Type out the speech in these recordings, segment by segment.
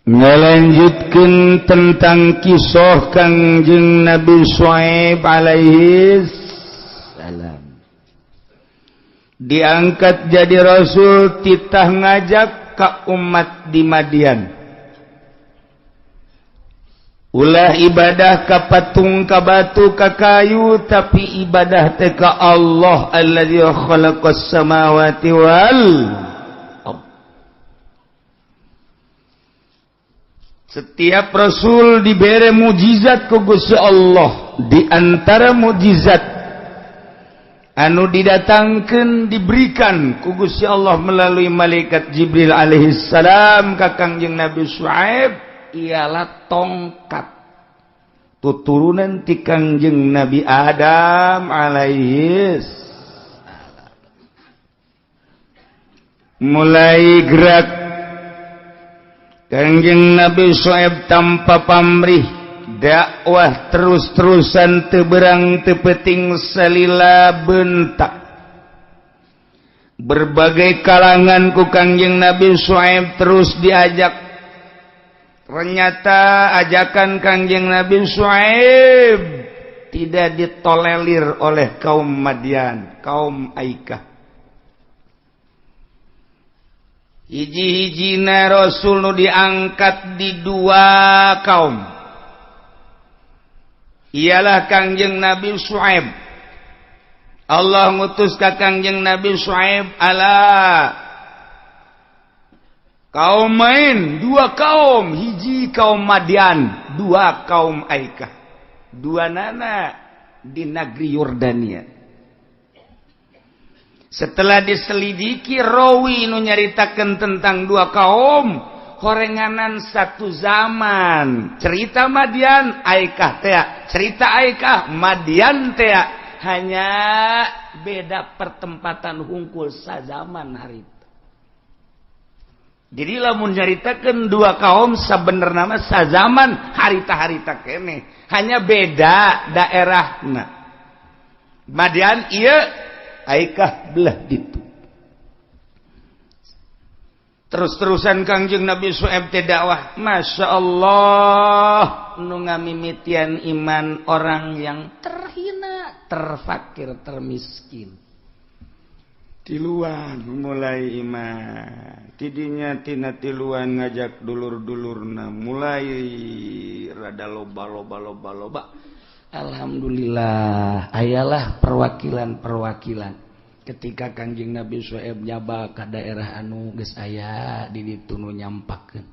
Ngalanjutkeun tentang kisah Kangjeng Nabi Syuaib alaihi salam. Diangkat jadi rasul, titah ngajak ka umat di Madian. Ulah ibadah ka patung, ka batu, ka kayu, tapi ibadah teh ka Allah alladzi khalaqas samawati wal ard. Setiap rasul diberi mujizat ku Gusti Allah. Di antara mujizat anu didatangkan, diberikan ku Gusti Allah melalui malaikat Jibril alaihi salam ka Kangjeng Nabi Syuaib ialah tongkat tuturunan ti Kangjeng Nabi Adam alaihi salam. Mulai gerak Kangjeng Nabi Syuaib tanpa pamrih, dakwah terus-terusan, teu beurang teu peuting, salila bentak berbagai kalangan ku Kangjeng Nabi Syuaib terus diajak. Ternyata ajakan Kangjeng Nabi Syuaib tidak ditolerir oleh kaum Madian, kaum Aikah. Hiji-hijina Rasul nu diangkat di dua kaum ialah Kangjeng Nabi Syuaib. Allah ngutus ka Kangjeng Nabi Syuaib ala kaum main dua kaum, hiji kaum Madian, dua kaum Aikah, dua nana di negeri Yordania. Setelah diselidiki, rawi nu nyaritakeun tentang dua kaum horenganan satu zaman, cerita Madian Aikah tea, cerita Aikah Madian tea, hanya beda pertempatan hungkul, sazaman hari. Jadi lamun nyaritakeun dua kaum sabenerna mah sazaman harita-harita kene, hanya beda daerahna. Madian ieu, Aikah belah ditu. Terus-terusan Kangjeng Nabi Syuaib teh dakwah, Masya Allah, nu ngamimitian iman orang yang terhina, terfakir, termiskin. Tiluan mulai iman, tidinya tina tiluan ngajak dulur-dulurna, mulai rada loba loba loba loba. Alhamdulillah, ayalah perwakilan-perwakilan. Ketika Kangjeng Nabi Syuaib nyaba ka daerah anu geus aya di ditu nu nyampakeun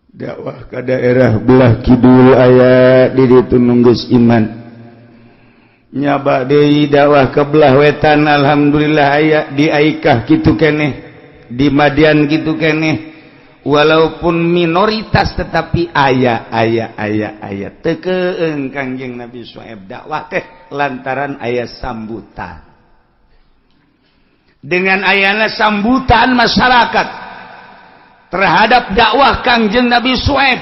dakwah, ka daerah belah kidul aya di ditu nu geus iman, nyaba deui dakwah ke belah wetan, alhamdulillah aya. Di Aikah kitu keneh, di Madian kitu keneh, walaupun minoritas tetapi aya aya aya aya. Teu keung Kangjeng Nabi Syuaib dakwah teh lantaran aya sambutan. Dengan ayana sambutan masyarakat terhadap dakwah Kangjeng Nabi Syuaib,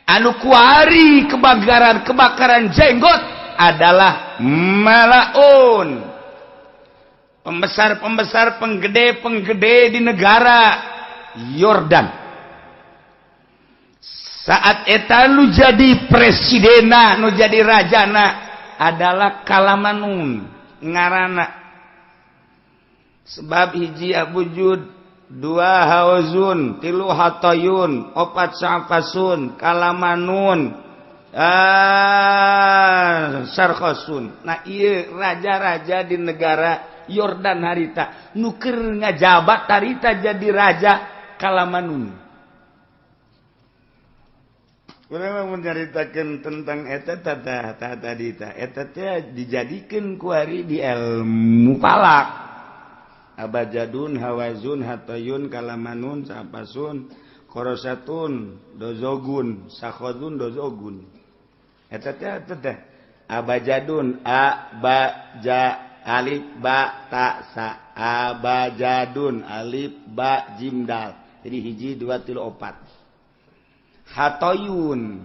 anu kuari kebakaran kebakaran jenggot adalah malaun, pembesar-pembesar, penggede-penggede di negara Yordan saat eta. Nu jadi presidena, nu jadi rajana adalah Kalamanun ngarana, sebab hiji Abujud, dua Hawazun, tilu Hatayun, opat Sa'fasun, Kalamanun, ah, Sarkhosun. Nah, iya raja-raja di negara Yordan harita, nu keur ngajabat harita jadi raja Kalamanun. Urang menceritakan tentang eta tata tata dita eta teh dijadikan kuari di ilmu falak. Abajadun, Hawazun, Hatayun, Kalamanun, Sapasun, Korosatun, Dozogun, Sakhodun, Dozogun. Eta teh eta teh Abajadun, a ba ja alif ba ta sa, abajadun, alif ba jim dal. Jadi hiji, dua, tilu, opat. Hatoyun,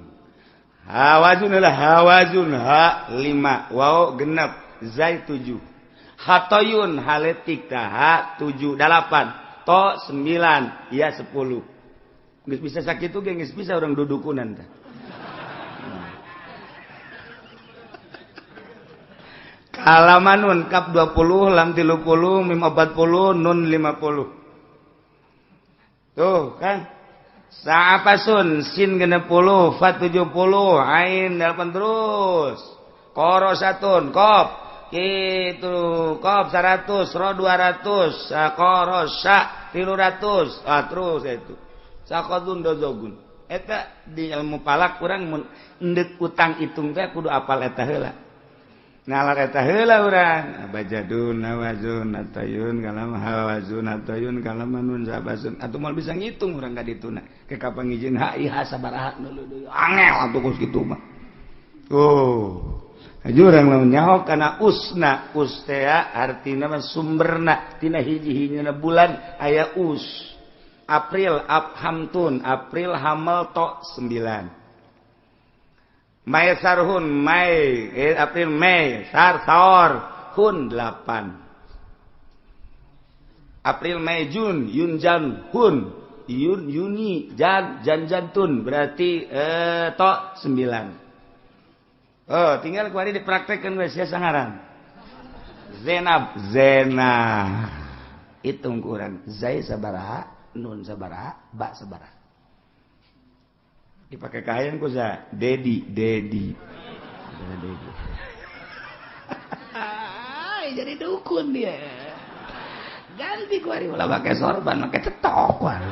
Hawazun adalah Hawazun, ha lima, waw genep, zai tujuh. Hatoyun haletik ta ha tujuh, delapan, to sembilan, ya 10. Geus bisa sakitu ge geus bisa urang dudukunan teh. Kalamanun kap 20 lam 30 mim 40 nun 50. Tuh kan. Sa'apasun sin 60 fa 70 ain 8 terus. Korosatun kop gitu kop 100 ro 200 korosa 300 ah terus itu. Sakodun dozogun eta di ilmu palak urang mun endek utang hitung teh kudu apal eta heula. Nalar eta heula urang abajadun nawazun atayun kalam hawazun atayun kalamanun sabasun atuh moal bisa ngitung urang ka dituna ke kapangijin ha iha sabaraha deui angel atuh kos kitu mah. Oh hayu urang lamun nyaho kana usna us teh artina mah sumberna tina hiji-hijina bulan aya us. April Abhamtun April Hamel to 9 Mai Sarhun Mai April Mei Sar Saor Hun 8 April Mei Jun Yun Jan Hun Yun Yuni Jan Jan Jantun berarti to 9. Oh tinggal kuari dipraktekkeun we sia sangaran Zenab Zena hitung kurang Zai sabaraha nun sabaraha ba sabaraha dipakai kain ku za dedi dedi dedi jadi dukun dia ganti ku hari ulah pakai sorban pakai cetok kuari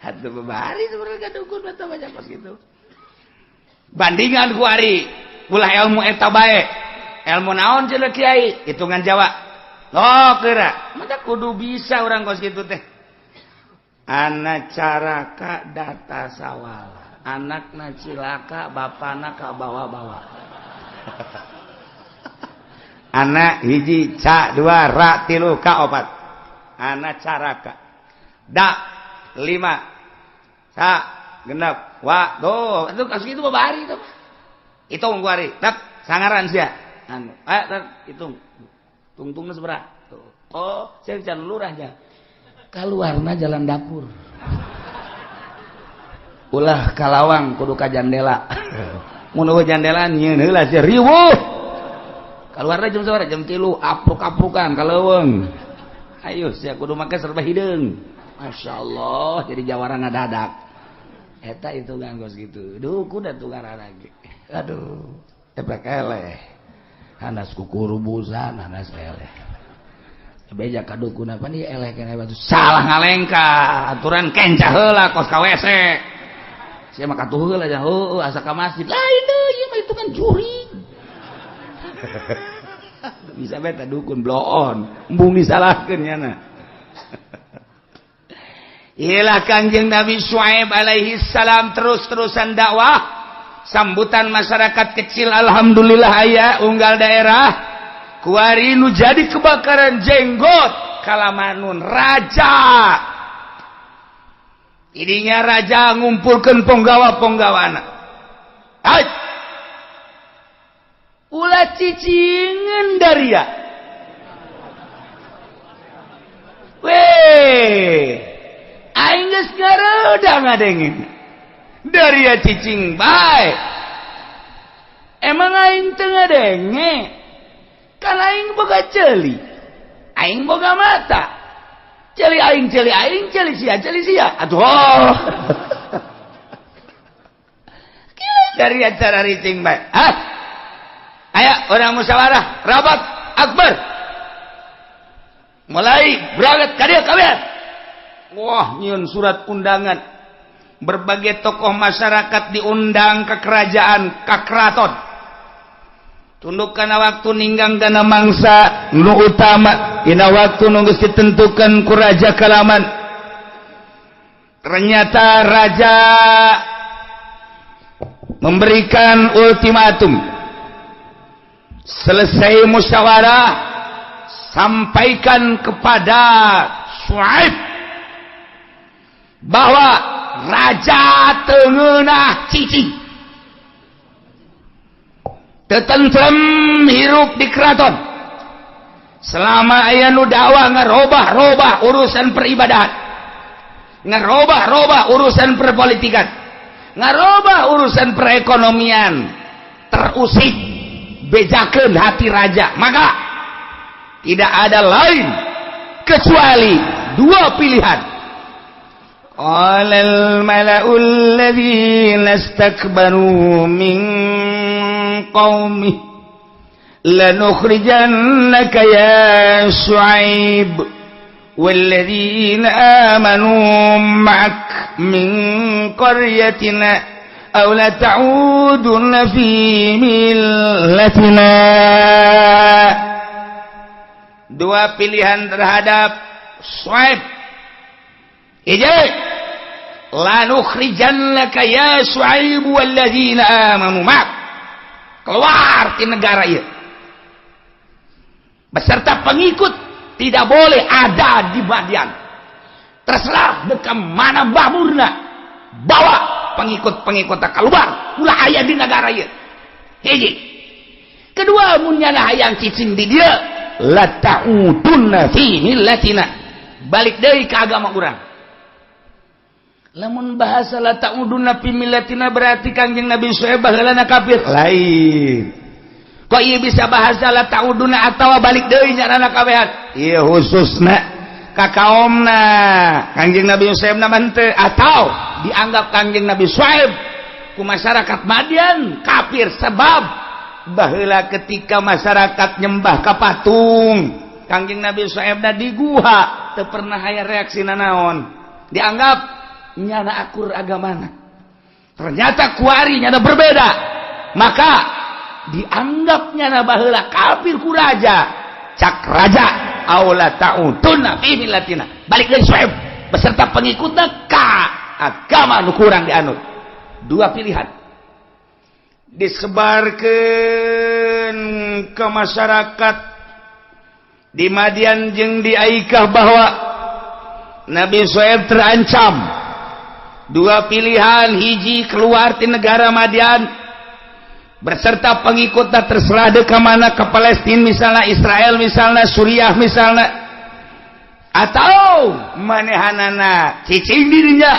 atuh babari sebenarnya dukun atau banyak pas gitu bandingan ku hari ulah ilmu eta bae ilmu naon cenah kiai hitungan Jawa. Oh kira, maka kudu bisa orang kos gitu teh. Anak caraka data sawala, anakna cilaka, bapana ka bawa-bawa. Anak hiji ca dua ra tilu ka opat. Anak caraka, da lima, sa genep, wa do itu kos gitu babari tuh. Hitung kuari, tak sangaran sia. Anu, hitung. Tungtungna sabaraha? Oh, saya can lurahnya. Kaluarna jalan dapur. Ulah kalawang kudu ka jandela. Mun eueuh jandela nyieun heula sia riweuh. Kaluarna jam sabaraha? Jam 3 apruk-aprukan ka leuweung. Ayo sia kudu make serba hideung. Masyaallah jadi jawara ngadadak. Eta hitungan kos kitu. Duh kuda tungaran lagi. Aduh, efek eleh. Hanas kukurubusan hanas eleh beja ka dukun apa nih eleh kena batu salah ngalengka aturan kencah heula kos ka WC sia mah katuh heula nya heueuh asa ka masjid lain deui ieu mah hitungan jurig bisa bae ta dukun bloon embung disalahkeun nyana. Iyalah Kangjeng Nabi Syuaib alaihi salam terus-terusan dakwah. Sambutan masyarakat kecil alhamdulillah aya unggal daerah kuari nu jadi kebakaran jenggot kalamanun raja ininya raja ngumpulkeun ponggawa-ponggawana hai ulah cicingeun daria weh aing geus ngareudang ngadengin daria cicing bae emang aing teu ngadenge kan aing boga ceuli aing boga mata ceuli aing ceuli aing ceuli sia atuh oh. Daria cara ricing bae ah aya urang musyawarah rapat akbar mulai berangkat ka dieu kabeh wah nyieun surat undangan berbagai tokoh masyarakat diundang ke kerajaan ke keraton tunduk kana waktu ninggang dana mangsa nu utama dina waktu nu geus ditentukan ku raja kalaman ternyata raja memberikan ultimatum selesai musyawarah sampaikan kepada Syuaib bahwa raja tengenah cicing tetentrem hirup di keraton Selama aya nu dakwah ngerobah-robah urusan peribadahan, ngerobah-robah urusan perpolitikan, ngerobah urusan perekonomian, terusik, bejakeun hati raja, maka tidak ada lain kecuali dua pilihan. Qalal mala'ul ladzina istakbaru min qaumi لنخرجنك يا شعيب والذين آمنوا معك من قريتنا أو لتعودن في ملتنا. Dua pilihan terhadap Syuaib. Hiji, lanukhrijannaka ya Syuaib walladzina amanu ma'ak, keluar di negara ieu beserta pengikut, tidak boleh ada di Madian, terserah ke mana bamurna, bawa pengikut-pengikut keluar, ulah aya di negara ieu. Hiji. Kedua, mun nyana hayang cicing di dieu, la ta'udunna fi millatina, balik deui ka agama urang. Lamun bahasa la ta'udunna fi millatina berarti Kangjeng Nabi Syuaib baheulana kafir lain. Kok ieu bisa bahasa la ta'uduna atawa balik deui nyaranna kabehan? Ieu khususna ka kaomna Kangjeng Nabi Syuaib na henteu, atau dianggap Kangjeng Nabi Syuaib ku masyarakat Madian kafir sebab baheula ketika masyarakat nyembah ka patung, Kangjeng Nabi Syuaib na di guha teu pernah aya reaksi nanaon, dianggap nyana akur agamana. Ternyata kuari nyana berbeda, maka dianggapnya na baheula kafir ku raja. Cak raja, aula ta'udunna fi millatina, balik deui Syuaib beserta pengikutna ka agama nu kurang dianut. Dua pilihan disebarkan ke masyarakat di Madian jeung di Aikah bahwa Nabi Syuaib terancam. Dua pilihan, hiji keluar di negara Madian berserta pengikutnya, terserah deh ke mana, ke Palestina misalnya, Israel misalnya, Suriah misalnya, atau manehanana cicing dirinya,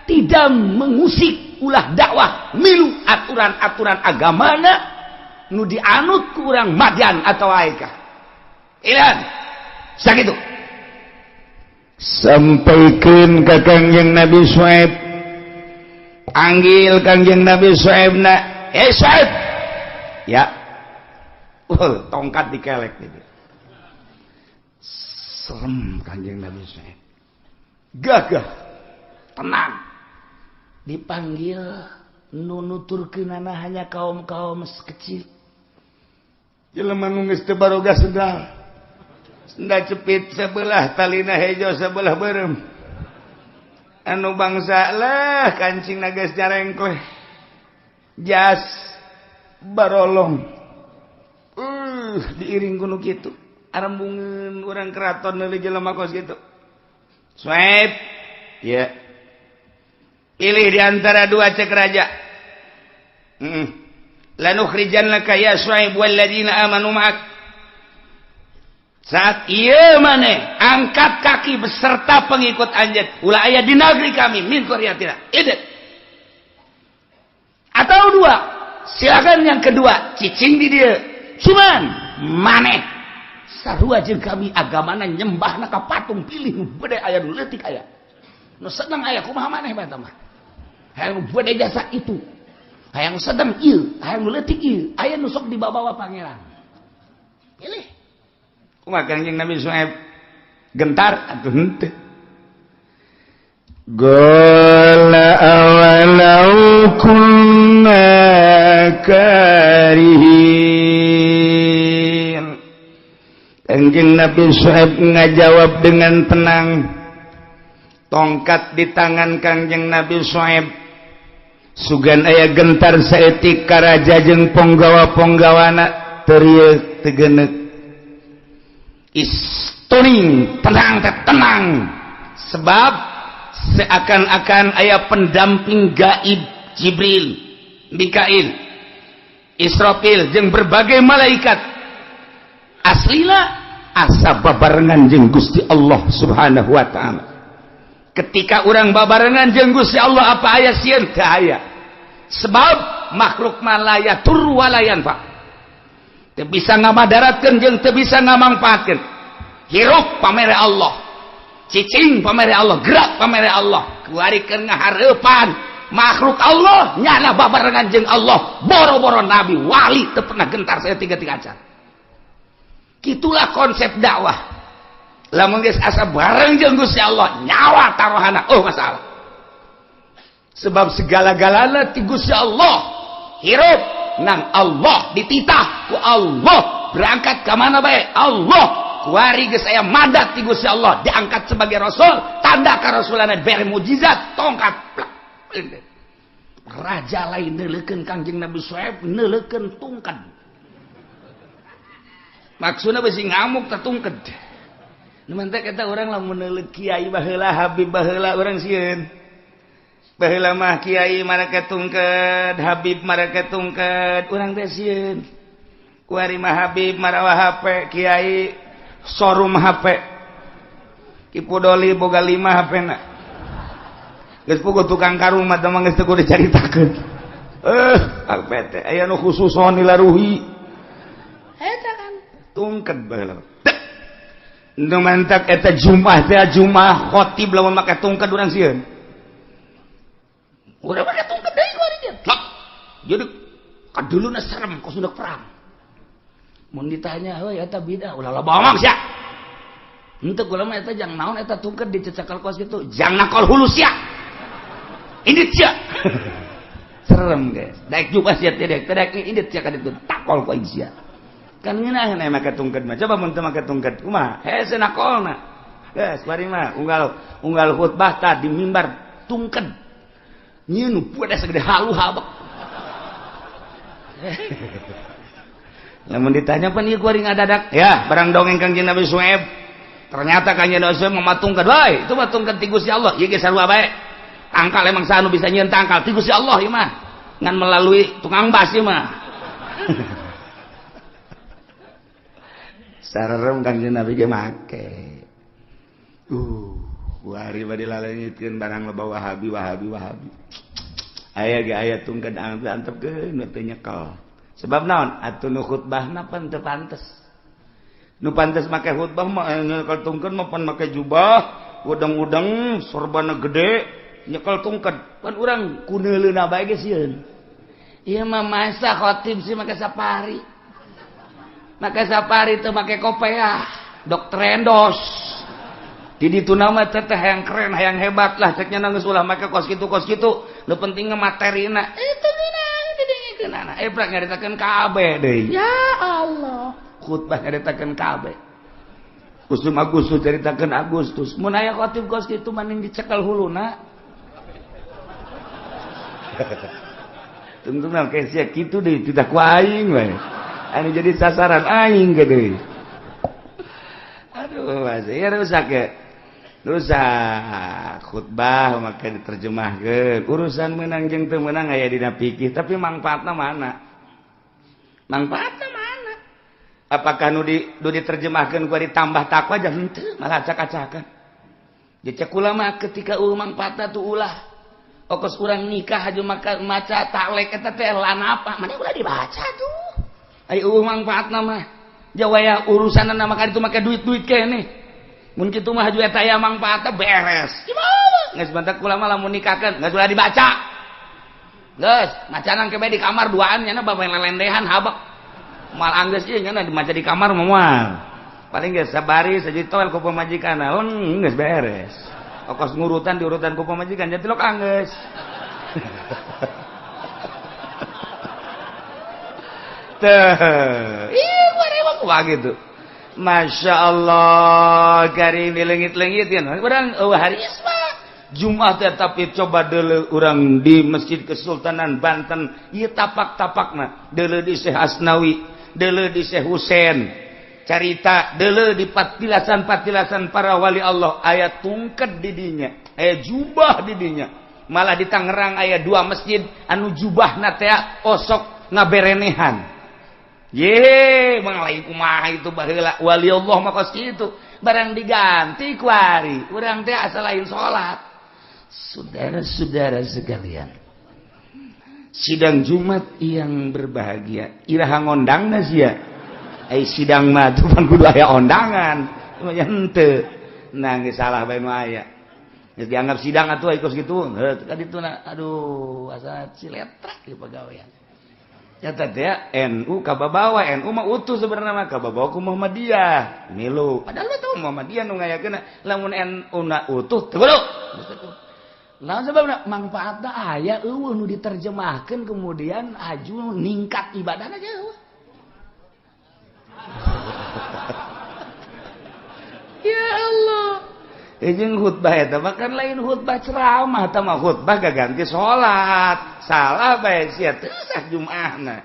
tidak mengusik ulah dakwah, milu aturan-aturan agamana nu dianut ku urang Madian atau Aikah. Ilan sakitu sampaikan ke Kangjeng Nabi Syuaib. Panggil Kangjeng Nabi Syuaib na, eh Syuaib ya, tongkat dikelek gitu. Serem Kangjeng Nabi Syuaib, gagah tenang, dipanggil nunuturkeunana hanya kaum-kaum kecil, jelema nu geus teu baroga sendal, sendal cepit sebelah talina hejo, sebelah beureum, anu bangsa lah kancing geus nyarengkleh, jas barolong, diiring ku nu kitu, arembungeun urang keraton meuli jelema kos kitu. Syuaib ya, pilih di antara dua, cek raja. Lanukhrijannaka ya Syuaib walladzina amanu ma'ak. Saat ieu maneh angkat kaki beserta pengikut anjeun, ulah aya di negeri kami, min qaryatina. Ide. Atau dua, silakan yang kedua, cicing di dieu. Cuman maneh sarua jeung kami agamana nyembahna ka patung, pilih nu gede aya, nu leutik aya. Nu sedang aya, kumaha maneh bae mah. Hayang nu gede jasa itu. Hayang sedang ieu, hayang nu leutik ieu, aya nu sok dibawa-bawa pangeran. Pilih. Kumaha Kangjeng Nabi Syuaib? Gentar atuh henteu. Qala awalau kunna karihin. Kangjeng Nabi Syuaib ngajawab dengan tenang. Tongkat di tangan Kangjeng Nabi Syuaib. Sugan aya gentar saeutik ka raja jeung ponggawa-ponggawana, teu teu istuning, tenang teh tenang, sebab seakan-akan aya pendamping gaib, Jibril, Mikail, Israfil jeung berbagai malaikat. Aslina Asa babarengan jeung Gusti Allah Subhanahu wa taala. Ketika urang babarengan jeung Gusti Allah apa aya sieun? Teu aya. Sebab makhluk mah la yadur wa la yanfa. Teu bisa ngamadaratkeun jeung teu bisa ngamangpaatkeun. Hirup pamere Allah, cicing pamere Allah, gerak pamere Allah, kuari keur ngahareupan makhluk Allah nyana babarengan jeung Allah. Boro-boro nabi wali teu pernah gentar saya tiga-tiga acan. Itulah konsep dakwah. Lamun geus asa bareng jeung Gusti Allah, nyawa taruhana oh masalah. Sebab segala-galana ti Gusti Allah. Hirup nang Allah dititah ku Allah, berangkat ka mana bae Allah. Kuari geus aya mandat ti Gusti Allah, diangkat sebagai rasul, tanda karasulanna bere mukjizat tongkat. Raja lain neuleukeun Kangjeng Nabi Syuaib, neuleukeun tungkat. Maksudna besi ngamuk tah tungked. Nu mantak eta urang lamun neuleuk kiai baheula, habib baheula urang sieun. Baheula mah kiai marake tungked, habib marake tungked, urang teh sieun. Kuari mah habib marawa HP, kiai showroom HP. Ki Pudoli boga 5 HP-na. Geus puguh tukang karung mah teh geus teu kudu dicaritakeun. HP teh aya nu khususon dilaruhi. Eta kan tungked baheula. Nu mantak eta Jumat teh Jumat khotib lamun make tungked urang sieun. Urang make tungked deui kuari teh. Jadi kaduluna serem kos udah perang. Mun ditanya heuy eta bidah ulah loba omong sia. Henteu kula mah eta jang naon eta tungked dicecekal kos kitu, jang nakol hulu sia. Indit sia. Serem guys. Daek Jumat sia teh daek daek indit sia ka ditu takol ku aing sia. Kan ngeunaheun aya make tungked mah. Coba mun teu make tungked kumaha? Hese nakolna. Geus bari mah unggal khutbah tah di mimbar tungked. Nyieun budak sagede halu habek. Lamun ditanya pan ieu kuari ngadadak, ya barang dongeng Kangjeng Nabi Syuaib. Ternyata Kangjeng Nabi Syuaib mamatungkeun bae, itu matungkeun ti Gusti Allah. Ieu ge sarua bae. Tangkal emang sanu bisa nyieun tangkal ti Gusti Allah ieu mah. Ngan melalui tukang bas ieu mah. Sarem Kangjeng Nabi ge make. Kuari bade laleungitkeun barang loba Wahabi Wahabi Wahabi. Aya ge aya tungkeun antepkeun teu nyekel. Sebab naon? Atuh nu khutbahna pan teu pantes. Nu pantes make khutbah mah nyekel tungkeun mah pan make jubah, udeng-udeng, sorbana gede, nyekel tungkeun. Pan urang kuneuleuna bae ge sieun. Ieu mah masa khotib sih make safari. Make safari teu make kopeah, dokter endos. Di ditu nama teh hayang keren, hayang hebat lah ceknya geus ulah make kos kitu. Nu penting materina. Itu ngeunah didengikeunana. Prak nyaritakeun kabeh deui. Ya Allah. Khutbah nyaritakeun kabeh. Usum Agustus caritakeun Agustus. Mun aya khotib kos kitu mending dicekel huluna. Tungtungna ke sia kitu deui tidak ku aing we. Anu jadi sasaran aing gede. Aduh, ya rusak ya. Rusak khutbah maka diterjemahkeun. Urusan menang jeung teu meunang aya dina fikih, tapi mangfaatna mana? Mangfaatna mana? Apakah nu diterjemahkeun ku ditambah takwa aja henteu, malah acak-acakan. Dicek ulama ketika eueuh mangfaatna tuh ulah. Okos urang nikah aja maka maca taklek eta teh lanapa? Mana ulah dibaca tuh. Ai eueuh mangfaatna mah. Jawaya urusanna maka itu make duit-duit keneh. Mun kitu mah haju eta aya mangfaatna beres. Gimana? Geus bantak ulama lamun nikahkeun geus ulah dibaca. Geus, macanan ke di kamar duaan nya bae lelendehan habek. Moal anggeus ieu nya dimaca di kamar moal. Paling geus sabari saji toel ku pamajikan, leng geus beres. Okos ngurutan diurutan ku pamajikan jadi lok anggeus. Teh, ih kuari gitu. Masya Allah, garing dilengit-lengit kan. Urang hari Isma Jumat teh tapi coba deuleu urang di Masjid Kesultanan Banten, ieu tapak-tapakna deuleu di Syekh Asnawi, deuleu di Syekh Husein. Carita deuleu di patilasan-patilasan para wali Allah aya tungked di dinya, aya jubah di dinya. Malah di Tangerang aya dua masjid anu jubahna teh osok ngaberenehan. Ye, mang lain kumaha itu baheula wali Allah mah kos kitu. Barang diganti kuari, urang teh asa lain salat. Saudara-saudara sekalian, sidang Jumat yang berbahagia, iraha ngondangna sia? Ai sidang mah tuh pan kudu aya ondangan. Cuma henteu. Nah, geus salah bae nu aya. Geus dianggap sidang atuh kos kitu. Heuh, ka ditu na aduh asa ciletrak di pagawean. Nyata teh NU kababawa, NU mah utuh sebenarnya mah kababawa ku Muhammadiyah milu, padahal mah tuh Muhammadiyah nu ngayakeun. Lamun NU na utuh teu kudu. Naon sebabna? Mangfaatna aya euweuh nu diterjemahkeun kemudian aju ningkat ibadahna jauh. Ya Allah, jeung khutbah eta mah kan lain khutbah ceramah, eta mah khutbah gaganti salat. Salah bae sia, teu sah Jumaahna.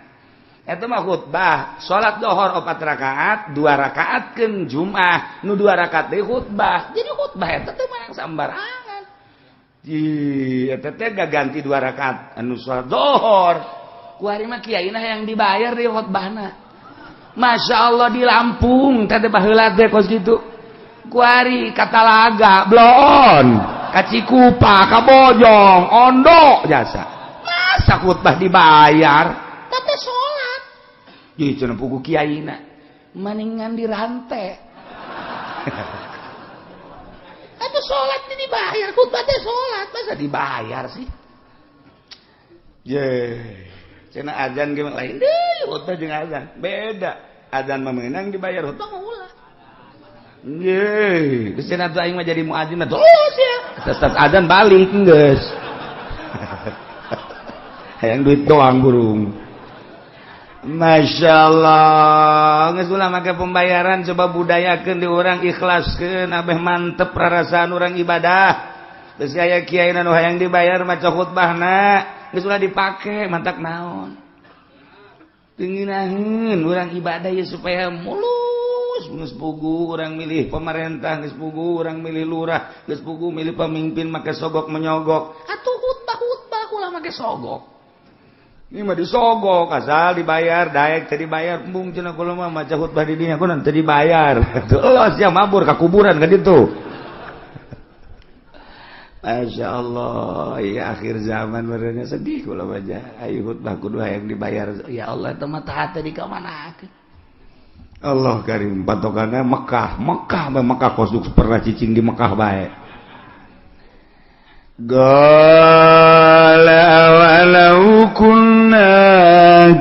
Eta mah khutbah salat dohor 4 rakaat, 2 rakaatkeun Jumaah, nu 2 rakaat deui khutbah. Jadi khutbah eta teh mah sambarangan. Ih, eta teh gaganti 2 rakaat anu salat dohor. Ku ari mah kiaina yang dibayar di khutbahna. Masya Allah di Lampung teh baheula teh kos kitu. Kuari Katalaga bloon ka Cikupa ka Bojong Ondo jasa masa khutbah dibayar tapi salat jadi cenah pugu kiaina maningan dirantai atuh salat ini dibayar khutbah teh salat masa dibayar sih ye cenah azan ge lain deui khutbah jeung azan beda azan mah meunang dibayar khutbah mah ulah. Nggih, geus cenah atuh aing mah jadi muadzin mah terus ya. Tas azan balik geus. Hayang duit doang burung. Masya Allah, geus ulah make pembayaran, coba budayakeun di urang, ikhlaskeun abeh mantep rarasaan urang ibadah. Geus aya kiai nu hayang dibayar maca khutbahna, geus ulah dipake mantak naon. Teu ngeunaheun urang ibadah ye supaya mulus. Geus pugu urang milih pemerintah, geus pugu urang milih lurah, geus pugu milih pemimpin make sogok menyogok. Atuh khutbah-khutbah ulah make sogok. Ini mah disogok asal dibayar, daek teu dibayar, embung cenah kula mah maca khutbah di dinya kunaon teu dibayar. Tuh sia mabur ka kuburan ka ditu. Masya Allah, ya akhir zaman merenya sedih kula baca. Ayo khutbah kudu hayang dibayar. Ya Allah, teh mah teh di ka mana? Allah karim patokannya Mekah, Mekah bae Mekah kos pernah cicing di Mekah bae. Qala walau kunna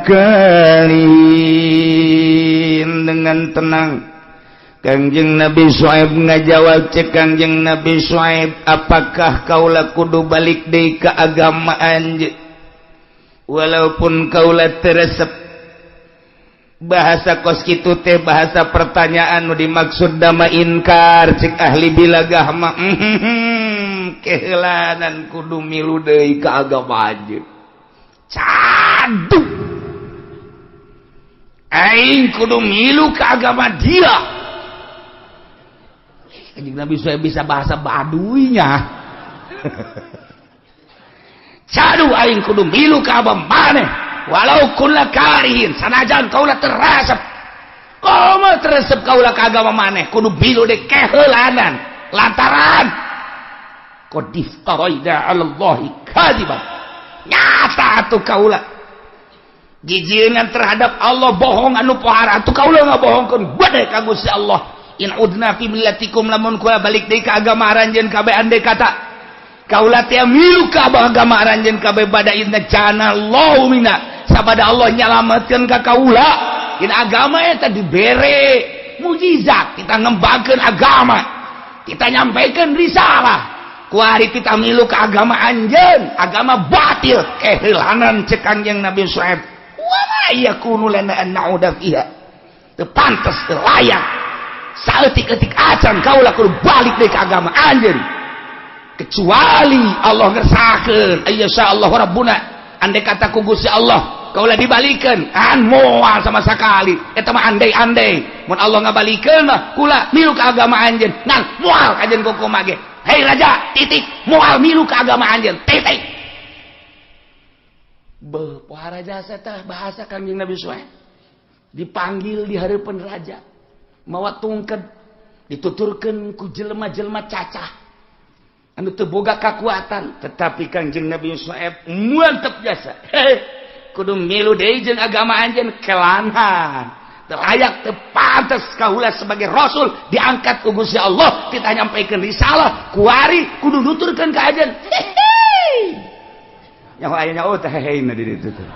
karihin, dengan tenang Kangjeng Nabi Syuaib ngajawab, cek Kangjeng Nabi Syuaib, apakah kaula kudu balik deui ka agama anjeun walaupun kaula teresep? Bahasa kos kitu teh bahasa pertanyaan nu dimaksud dama inkar, cek ahli bilagah mah keheulanan kudu milu deui ka agama anjeun. Cadu aing kudu milu ka agama dia. Kanjeng Nabi saya bisa bahasa baduinya. Cadu aing kudu milu ka agama maneh walau kunna karihin, sanajan kaula teresep. Komo teresep kaula ka agama maneh kudu milu deui keheulanan lantaran qad iftaraina 'ala Allahi kadiban, nyata atuh kaula jijieungan terhadap Allah bohong anu pohara atuh kaula ngabohongkeun bade ka Gusti Allah. In udna fi millatikum, lamun kula balik deui ka agama aranjeun kabeh andai kata kaula teh milu ka agama aranjeun kabeh bada inna jana Allahu minna, sabada Allah nyalametkeun ka kaula. In agama eta dibere mukjizat, kita ngembangkeun agama, kita nyampaikan risalah. Kuari kita milu ka agama anjeun, agama batil keheulanan cek Kangjeng Nabi Syuaib. Wa ma yakunu lana an na'uda fiha, teu pantes teu layak saeutik-eutik acan kaula kudu balik deui ka agama anjeun kecuali Allah ngersakeun ayyasha Allah rabbuna, andai kata ku Gusti Allah kaula dibalikeun an moal sama sekali eta mah andai-andai mun Allah ngabalikeun mah kula milu ka agama anjeun ngan moal kajeun kumaha ge. Hei raja titik moal milu ka agama anjeun titik. Beuh pohara jasa teh bahasa Kangjeng Nabi Syuaib. Dipanggil di hareupeun raja. Mawa tungked dituturkeun ku jelema-jelema cacah. Anu teu boga kakuatan, tetapi Kangjeng Nabi Syuaib mantep jasa. Kudu milu deui jeung agama anjeun kelanhan. Teu layak, teu pantes kaula sebagai rasul diangkat ku Gusti Allah, kita nyampaikeun risalah, kuari kudu nuturkeun ka anjeun. Nyaho aya nyaho teh heheina di ditu teh.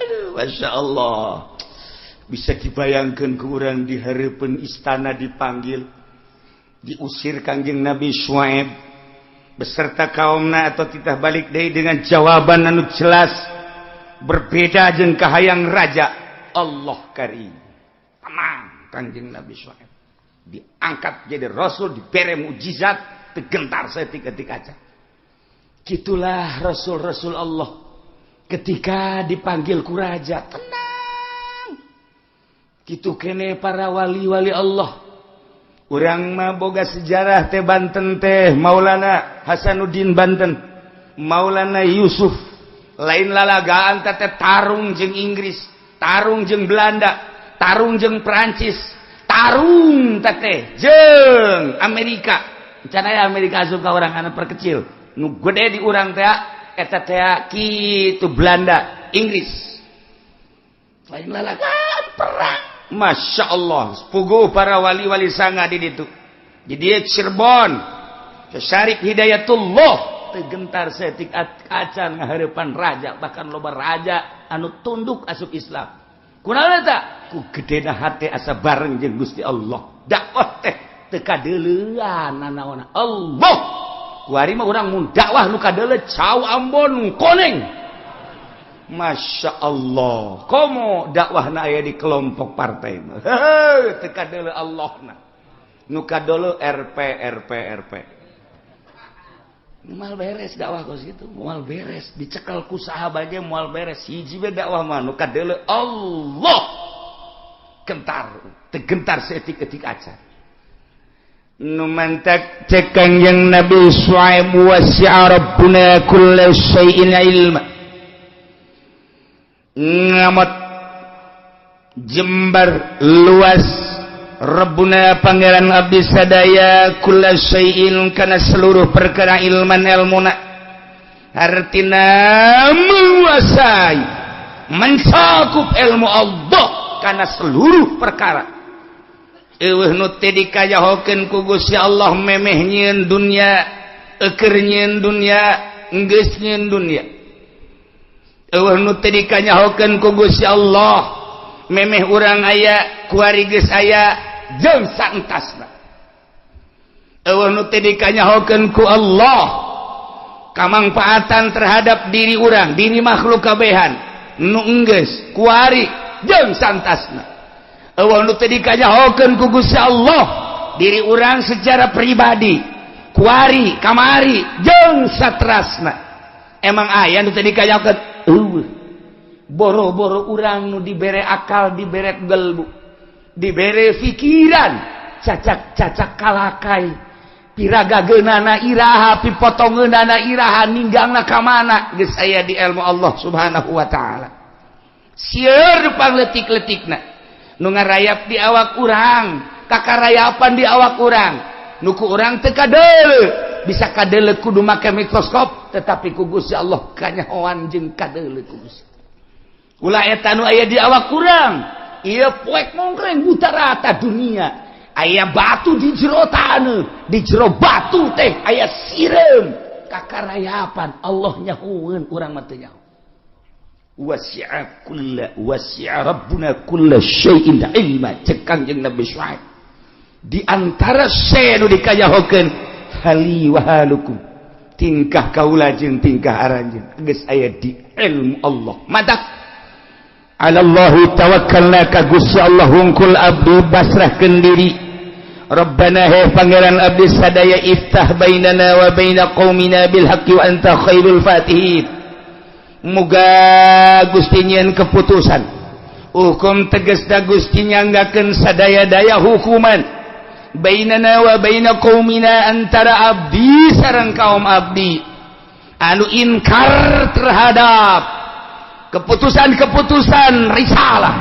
Aduh, Masya Allah. Bisa dibayangkan ku urang di hareupeun istana dipanggil, diusir Kangjeng Nabi Syuaib beserta kaumna atau titah balik deui dengan jawaban anu jelas berbeda jeung kahayang raja. Allah karim. Tenang Kangjeng Nabi Syuaib diangkat jadi rasul, dibere mukjizat, tergentar seketika aja. Gitulah rasul-rasul Allah ketika dipanggil ku raja, tenang. Kitu kene para wali-wali Allah. Urang mah boga sejarah teh Banten teh Maulana Hasanuddin Banten, Maulana Yusuf, lain lalagaan teh tarung jeung Inggris, tarung jeung Belanda, tarung jeung Perancis, tarung teh jeung Amerika. Can aya Amerika asup ka urang anu perkecil. Nu gede di urang teh eta teh kitu Belanda, Inggris. Lain lalagaan perang. Masya Allah, puguh para wali-wali sanga di ditu. Di dieu Cirebon, Syarif Hidayatullah teu gentar setik acan ngahareupan raja, bahkan loba raja anu tunduk asup Islam. Kunaon eta? Ku gedena hate asa bareng jeung Gusti Allah. Dakwah teh teu kadeuleuan nanaona Allah. Kuari mah urang mun dakwah nu kadeuleu cau Ambon koneng. Masya Allah, komo dakwahna aya di kelompok partai mah. Heuh, teu kadeuleu Allahna. Nu kadeuleu RP RP RP. Moal beres dakwah kos kitu, moal beres dicekal ku sahabat ge moal beres. Hiji we dakwah mah nu kadeuleu Allah. Gentar, teu gentar saeutik-eutik acan. Nu mantak cek Kangjeng Nabi Syuaib wasi'a rabbuna kulla syai'in ilma. Ngamot jembar luas Rabbuna Pangeran abdi sadaya kulla syai'in kana seluruh perkara ilman ilmuna, artina menguasai mencakup ilmu Allah kana seluruh perkara. Eueuh nu teu dikajahokeun ku Gusti Allah memeh nyieun dunya, eukeur nyieun dunya, geus nyieun dunya. Eueuh nu teu dikanyahokeun ku Gusti Allah memeh urang aya kuari geus aya jeung saentasna. Eueuh nu teu dikanyahokeun ku Allah kamangfaatan terhadap diri urang, diri makhluk kabehan nu enggeus kuari jeung saentasna. Eueuh nu teu dikanyahokeun ku Gusti Allah diri urang secara pribadi kuari kamari jeung satrasna. Emang aya nu teu dikanyahokeun? Eueuh. Boro-boro urang nu dibere akal, dibere gelbu, dibere pikiran, cacak-cacak kalakai, piragageunana iraha, pipotongeunana iraha, ninggangna ka mana, geus aya di ilmu Allah Subhanahu wa taala. Sieun pangletik-letikna nu ngarayap di awak urang, kakarayapan di awak urang, nu ku urang teu kadeuleu. Bisa kadeuleu kudu make mikroskop, tetapi ku Gusti Allah kanyahoan jeung kadeuleu ku Gusti. Ulah eta nu aya di awak urang, ieu poek mongkreng buta rata dunia. Aya batu di jero taneuh, di jero batu teh aya sireum kakarayapan Allah nyahoeun urang mah teu nyaho. Wasi'a kulla wasi'a rabbuna kulla syai'in ilma, cek Kangjeng Nabi Syuaib. Di antara se nu dikajahokeun hali wahalukum, tingkah kaula jeung tingkah aranjeun geus aya di ilmu Allah. Matak alallahi tawakkalna ka Gusti Allah hungkul abdi basrahkeun diri. Rabbana he Pangeran abdi sadaya iftah bainana wa baina qaumina bil haqqi wa anta khairul fatihin. Muga Gusti nyieun keputusan hukum tegasna Gusti nyanggakeun sadaya-daya hukuman bainana wa baina qaumina antara abdi sareng kaum abdi anu inkar terhadap Keputusan-keputusan risalah,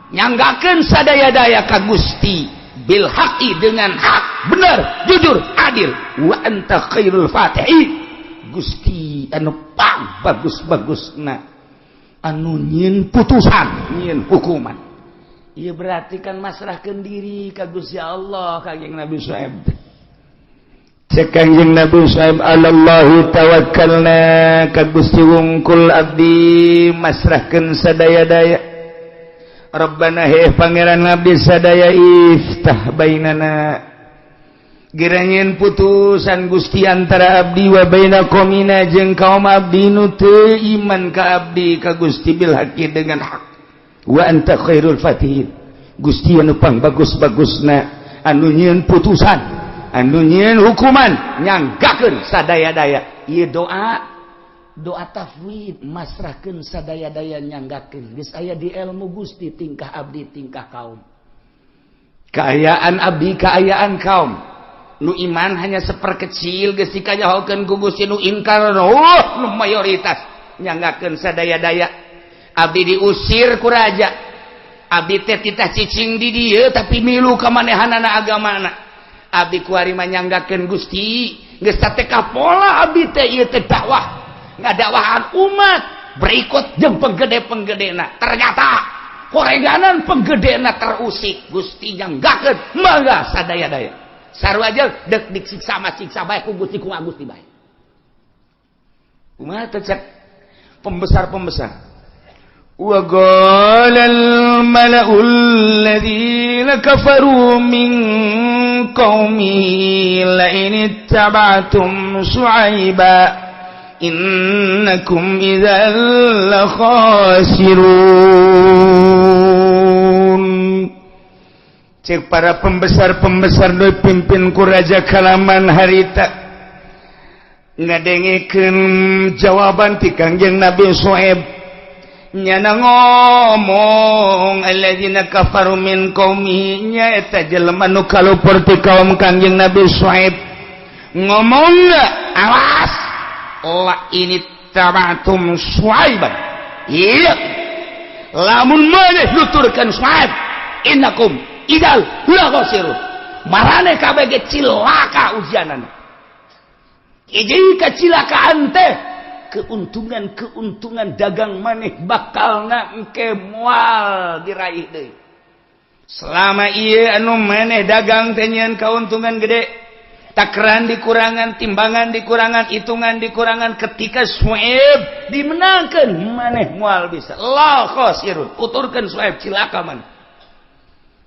nyanggakeun sadaya-daya ka Gusti, bil haqi, dengan hak, benar, jujur, adil. Wa anta khairul fatihin, Gusti anu pang bagus-bagusna anu nyieun putusan, nyieun hukuman. Ieu berarti kan masrahkeun diri ka Gusti Allah Kanjeng Nabi Syuaib. Cek Kanjeng Nabi Syuaib, "Alallahi tawakkalna," ka Gusti wungkul abdi masrahkeun sadaya-daya. Rabbana, he Pangeran Nabi sadaya, iftah bainana, gera nyieun putusan Gusti, antara abdi, wa baina qaumina, jeung kaum abdi nu teu iman ka abdi, ka Gusti, bil haqqi, dengan hak. Wa anta khairul fatihin, Gusti anu pang bagus-bagusna anu nyieun putusan, anu nyieun hukuman, nyanggakeun sadaya-daya. Ieu doa, doa tafwid, masrahkeun sadaya-daya, nyanggakeun geus aya di ilmu Gusti tingkah abdi, tingkah kaum, kaayaan abdi, kaayaan kaum. Nu iman hanya seperkecil, geus dikanyahokeun ku Gusti. Nu ingkar, oh, nu mayoritas. Nyanggakeun sadaya-daya, abdi diusir ku raja, abdi teh titah cicing di dieu tapi milu ka manehanana agamana. Abdi kuari mah nyanggakeun Gusti, geus tateka pola abdi teh. Ieu teh dakwah, ngadakwahan umat berikut jeung penggede-penggedena. Ternyata koreganan penggedena terusik. Gusti nyanggakeun, mangga sadaya-daya, sarua aja dek disiksa mah siksa bae ku Gusti, ku Gusti bae. Kumaha teh cek pembesar-pembesar? وقال الملأ الذين كفروا من قومه لئن اتبعتم شعيبا إنكم إذا لخاسرون. Cek para pembesar-pembesar nu pimpin ku raja kalaman harita, ngadengekeun jawaban ti Kangjeng Nabi Syuaib, nyana ngomong alladzina kafaru min qaumihi, nya eta jelema nu kalupur ti kaum Kangjeng Nabi Syuaib, ngomong, "Awas, la in ittaba'tum Syuaiban, iya lamun maneh nuturkeun Syuaib, innakum idzal la khasirun." Marane kabeh ge cilaka ujianana. Hiji kecilakaan teh keuntungan-keuntungan dagang maneh bakal engke moal diraih deui. Selama ieu anu maneh dagang teh nyieun keuntungan gede, takaran dikurangan, timbangan dikurangan, hitungan dikurangan, ketika Suaib dimenangkan maneh moal bisa. La khasirun, tuturkeun Suaib cilaka maneh.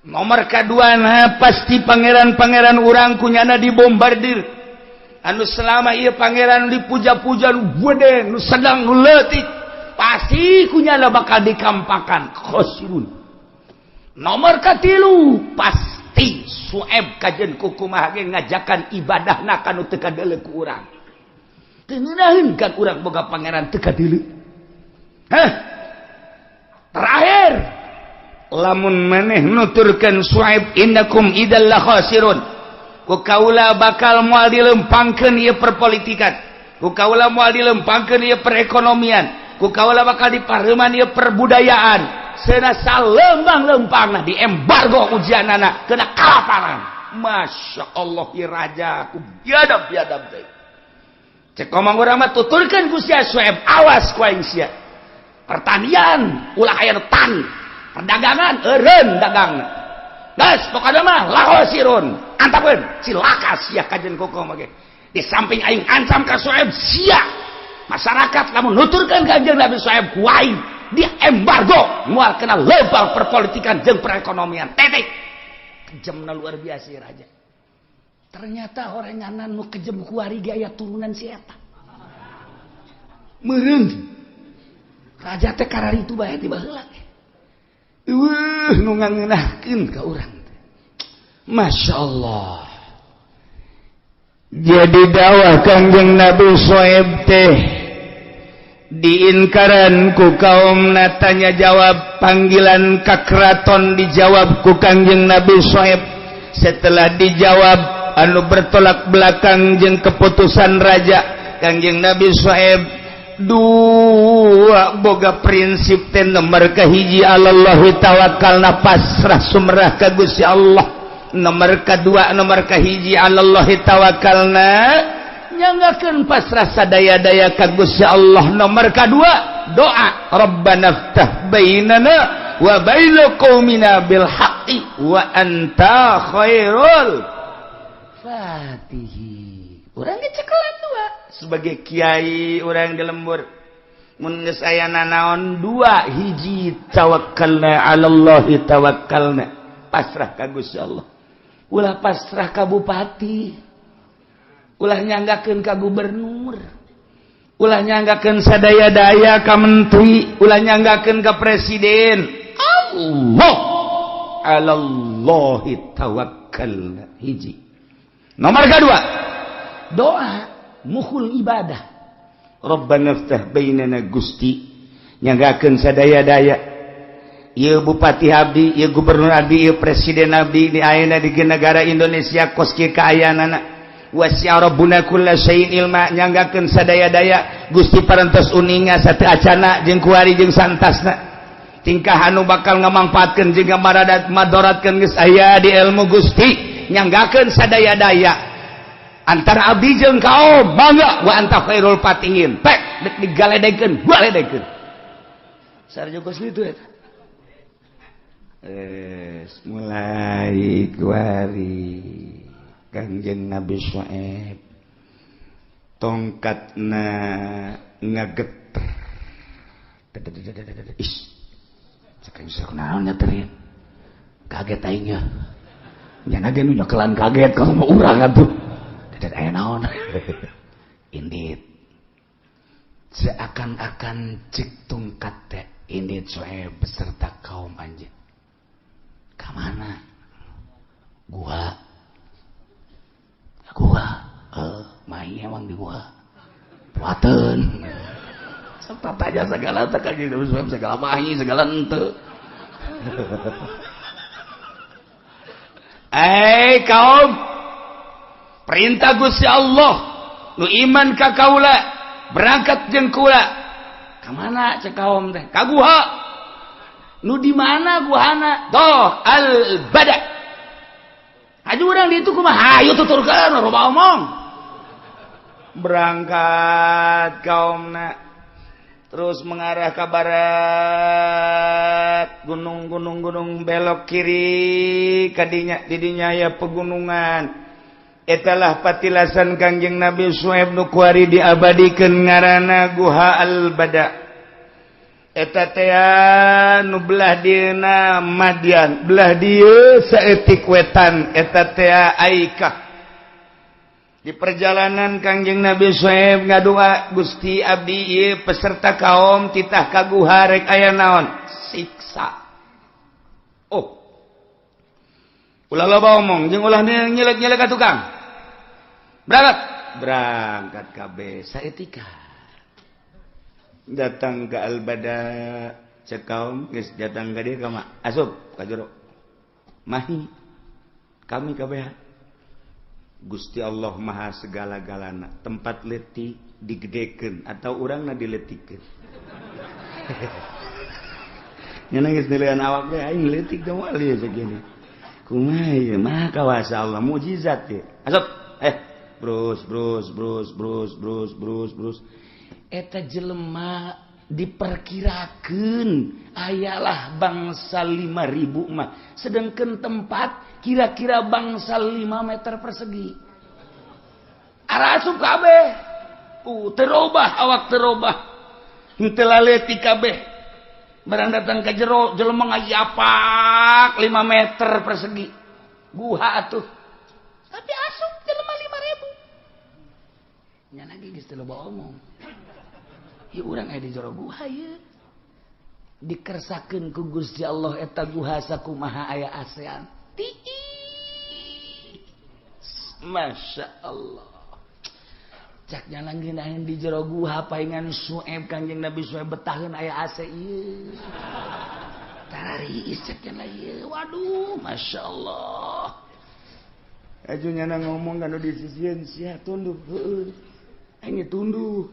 Nomor kedua, nah, pasti pangeran-pangeran urang kunyana dibombardir. Anu selama ieu pangeran dipuja-puja, nu gede, nu sedang, nu leutik, pasti kunyana bakal dikampakan. Khosirun. Nomor katilu, pasti Sueb kajen kukumaha ge ngajakan ibadahna kanu teu kadeuleu ku urang. Teu ngeunaheun kan urang boga pangeran teu kadeuleu. Hah, terakhir, lamun maneh nuturkeun Suaib, innakum idzal la khasirun, ku kaula bakal moal dilempangkeun ieu perpolitikan, ku kaula moal dilempangkeun ieu perekonomian, ku kaula bakal dipareuman ieu perbudayaan. Cenah salempang-lempangna di embargo ujianana, kena kalaparan. Masya Allah, ieu raja ku biadab biadab teh. Cek ngomong urang mah, tuturkeun ku sia Suaib, awas ku aing sia. Pertanian ulah aya nu tani, perdagangan eureun dagangna. Geus pokona mah lahosirun, antapkeun, cilaka sia kajen kokoh mah ge. Di samping aing ancam ka Suaib, sia masyarakat lamun nuturkeun Kanjeng Nabi Suaib, ku aing di embargo, moal kena lempang perpolitikan jeung perekonomian, titik. Kejamna luar biasa ya raja. Ternyata orenganan nu kejem kuari ge aya turunan si eta meureun. Raja teh kararitu bae ti baheula teh. Eueuh nu ngangeunahkeun ka urang teh. Masya Allah. Jadi dakwah Kangjeng Nabi Syuaib teh diinkaran ku kaum. Tanya jawab, panggilan ka keraton dijawab ku Kangjeng Nabi Syuaib. Setelah dijawab anu bertolak belakang jeung keputusan raja, Kangjeng Nabi Syuaib Dua boga prinsip teh, nomor kahiji alallahi tawakkalna, pasrah sumrah ka Gusti Allah. Nomor kedua, nomor kahiji alallahi tawakkalna, nyanggakeun pasrah sadaya-daya ka Gusti Allah. Nomor kedua doa, Rabbana ftah bainana wa baina qaumina bil haqqi wa anta khairul fatihi. Urang ngecekelan dua sebagai kiai, urang di lembur mun geus aya nanaon, dua hiji tawakkalna alallahi tawakkalna, pasrah ka Gusti Allah. Ulah pasrah ka bupati, ulah nyanggakeun ka gubernur, ulah nyanggakeun sadaya-daya ka menteri, ulah nyanggakeun ka presiden. Allah, alallahi tawakkalna hiji. Nomor kedua doa mukhul ibadah, Rabbana ftah bainana. Gusti, nyanggakeun sadaya-daya. Ieu bupati abdi, ieu gubernur abdi, ieu presiden abdi di ayeuna di negara Indonesia kos kieu kaayaanana. Wasi'a rabbuna kulla syai'in ilma, nyanggakeun sadaya-daya. Gusti parantos uninga sateu acana jeung kuari jeung santasna, tingkah anu bakal ngamangfaatkeun jeung maradat madoratkeun geus aya di ilmu Gusti. Nyanggakeun sadaya-daya antara abdi jeung kaum, mangga, wa anta khairul fatihin. Pek dek digaledekeun, galedekeun sarjo kos kitu eta. Mulai kuari Kangjeng Nabi Syuaib tongkatna ngageter. Is cek aing, sok naon nyeterin, kaget aingnya. Nya ge nu nyekelan kaget kalau mau urang atuh. Dadak aya naon indit, seakan-akan cek tongkat teh, indit Syuaib beserta kaum anjeun ka mana? Gua gua main emang di gua puateun serta tanya segala tak kaji segala mahi segala ente. Eh kaum, perintah Gusti Allah, nu iman ka kaula berangkat jeung kula. Ka mana cek kaum teh? Ka guha. Nu di mana guhana? Doh al bada. Hayu urang di itu kumaha? Hayu tuturkeun, loba omong. Berangkat kaumna terus mengarah ke barat, gunung-gunung gunung, belok kiri kadinya, didinya ya pegunungan. Etalah patilasan Kangjeng Nabi Syuaib nu kuari diabadikeun ngaranna Guha Al-Bada. Eta teh nu belah dieuna Madian, belah dieu saeutik wetan eta teh Aikah. Di perjalanan Kangjeng Nabi Syuaib ngadua, Gusti, abdi ieu peserta kaum titah ka guha, rek aya naon? Siksa. Oh, ulah loba omong jeung ulah nyelek-nyelek ka tukang. Berangkat, berangkat kabeh saeutika datang ke Albada. Cek kaum, geus datang ka dieu ka asup ka jero, mahi kami kabeh. Gusti Allah maha segala-galana, tempat letik digedekeun atau urangna diletikeun. Nya geus nilaian awak ge aing leutik teh moal ieu segini. Kumaha ieu? Maha kawasa Allah, mukjizat ieu. Asup brus brus brus brus brus brus brus. Eta jelema diperkirakan ayalah bangsa 5000 mah, sedangkan tempat kira-kira bangsa 5 meter persegi. Arasup kabeh, terobah awak, terobah henteu laleutik kabeh. Barang datang ke jero, jelema ngayapak 5 meter persegi guha atuh, tapi asup jelema 5000. Nya lagi geus teu loba omong. Ieu urang aya di jero guha ieu. Dikersakeun ku Gusti Allah eta guha sakumaha aya ASEAN. Tiis. Masya Allah. Cak nyalanggeun di jero guha paingan Sueb, Kangjeng Nabi Sueb betaheun aya AC ieu. Tarariis cak nya ieu. Waduh, Masya Allah. Aju nyana ngomong kan di sisieun sia tunduh heueuh. Aing tunduh.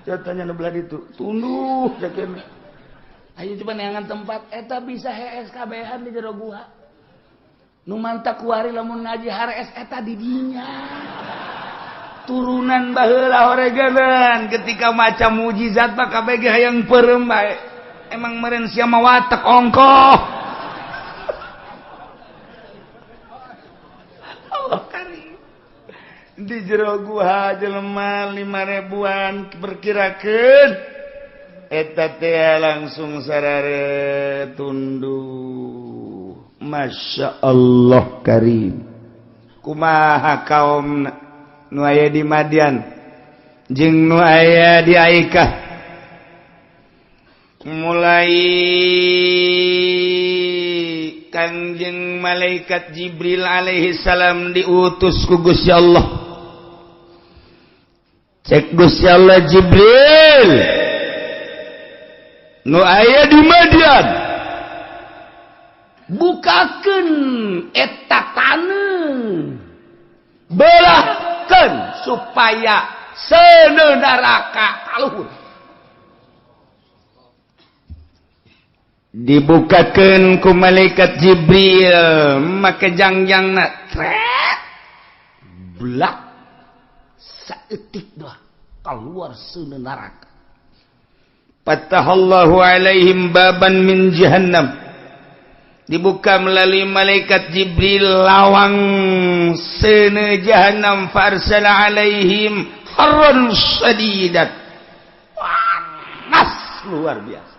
Tanya nu belah ditu tunduh jakeun. Ayo coba neangan tempat eta bisa hees kabehan di jero guha. Nu mantak kuari lamun ngaji harees eta di dinya. Turunan baheula horeganan ketika maca mujizat mah kabeh ge hayang peureum bae. Emang meureun sia mah watek ongkoh. Allah karim. Di jero guha jelema 5 ribuan perkirakeun eta teh langsung sarare tunduh. Masya Allah karim. Kumaha kaum nu aya di Madian jeung nu aya di Aikah mulai Kangjeng malaikat Jibril alaihi salam diutus ku Gusti Allah. Cek Gusti Allah, Jibril nu aya di Madian bukakeun eta taneuh, belahkeun supaya seuneu neraka kaluhur. Dibukakeun ku malaikat Jibril make jangjangna tret blak saeutik dah keluar seuneu neraka. Fatahallahu alaihim baban min jahannam. Dibuka melalui malaikat Jibril lawang seuneu jahannam, farsala alaihim harran sadidat, panas luar biasa.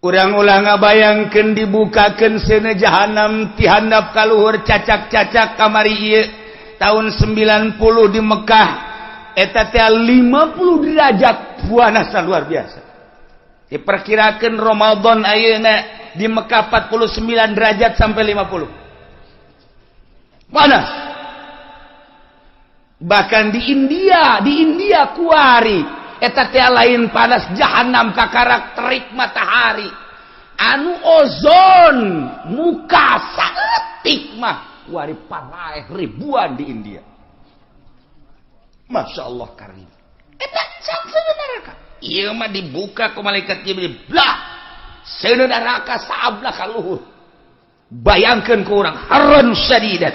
Urang ulah ngabayangkeun dibukakeun seuneu jahanam ti handap ka luhur cacak-cacak kamari ieu tahun 90 di Mekah eta teh 50 derajat panasna luar biasa. Diperkirakeun Ramadan ayeuna di Mekah 49 derajat sampai 50. Panas. Bahkan di India kuari eta teh lain panas jahanam kakarak terik matahari. Anu ozon muka saeutik mah kuari paraeh ribuan di India. Masya Allah karim. Eta seuneu neraka. Ieu mah dibuka ku malaikat Jibril. Blah. Seuneu neraka saablah ka luhur. Bayangkeun ku urang harran sadidat.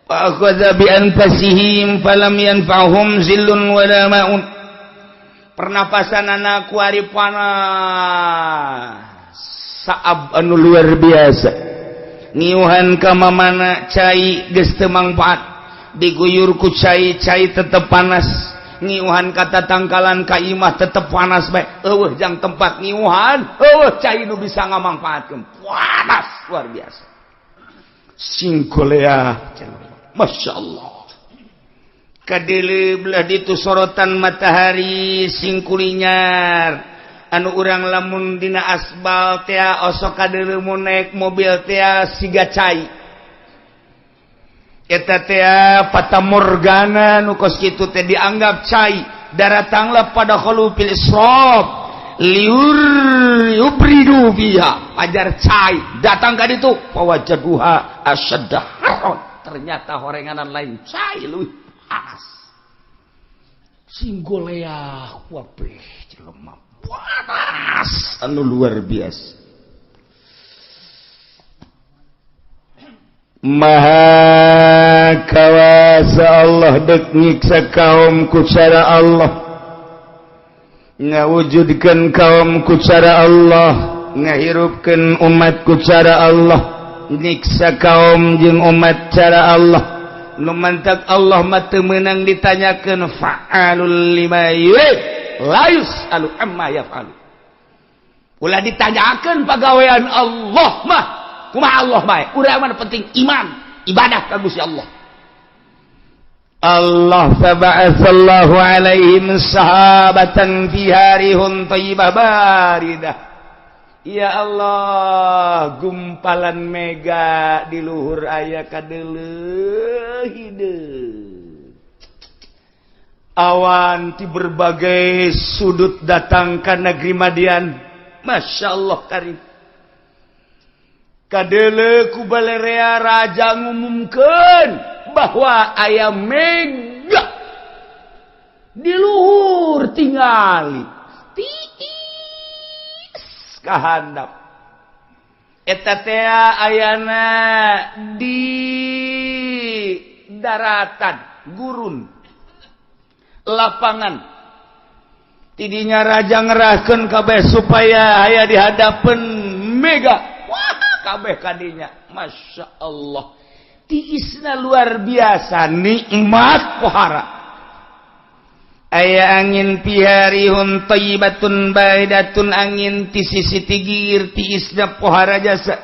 Fa akhadha bi anfasihim falam yanfa'hum zillun wala ma'un. Pernapasan anak kuari panas. Saab anu luar biasa. Ngiuhan ka mamana cai geus teu mangfaat. Diguyur ku cai, cai tetep panas. Ngiuhan kata tangkalan ka imah tetep panas bae. Eueuh jang tempat ngiuhan, eueuh cai nu bisa ngamangfaatkeun. Panas luar biasa. Singkolea, Masya Allah. Kadele belah ditu sorotan matahari singkulinyar. Anu urang lamun dina asbal tea osok kadele mun naik mobil tea siga cai. Eta tea fata morgana nu kos kitu teh dianggap cai. Daratanglah pada khulufil israf liur yubridu fiha. Pajar cai datang ka ditu fawajaduha asyadda haron. Ternyata horenganan lain cai leuwih panas. Singgolea wabeh jelema panas anu luar biasa. Maha kawasa Allah dek nyiksa kaum ku cara Allah, ngawujudkeun kaum ku cara Allah, ngahirupkeun umat ku cara Allah, nyiksa kaum jeung umat cara Allah. Nu mantak Allah mah teu meunang ditanyakeun fa'alul lima yurid la yus'alu amma yaf'alu. Ulah ditanyakeun pagawean Allah mah. Kumaha Allah bae, urang mah penting iman, ibadah ka Gusti Allah. Allah faba'atsallahu alaihim sahabatan fiha rihun thayyibah baridah. Ya Allah, gumpalan mega di luhur aya kadeuleuh hideung. Awan di berbagai sudut datang ka negeri Madian. Masya Allah karim. Kadele ku balerea raja ngumumkeun bahwa aya mega Di luhur tingali tiis kahandap eta teh ayana di daratan gurun lapangan. Tidinya raja ngerahkeun kabeh supaya aya di hadapan mega. Wah, kabeh kadinya Masya Allah, tiisna luar biasa nikmat pohara. Aya angin piharihun thayyibatun baidatun, angin ti sisi tigir tiisna pohara jasa.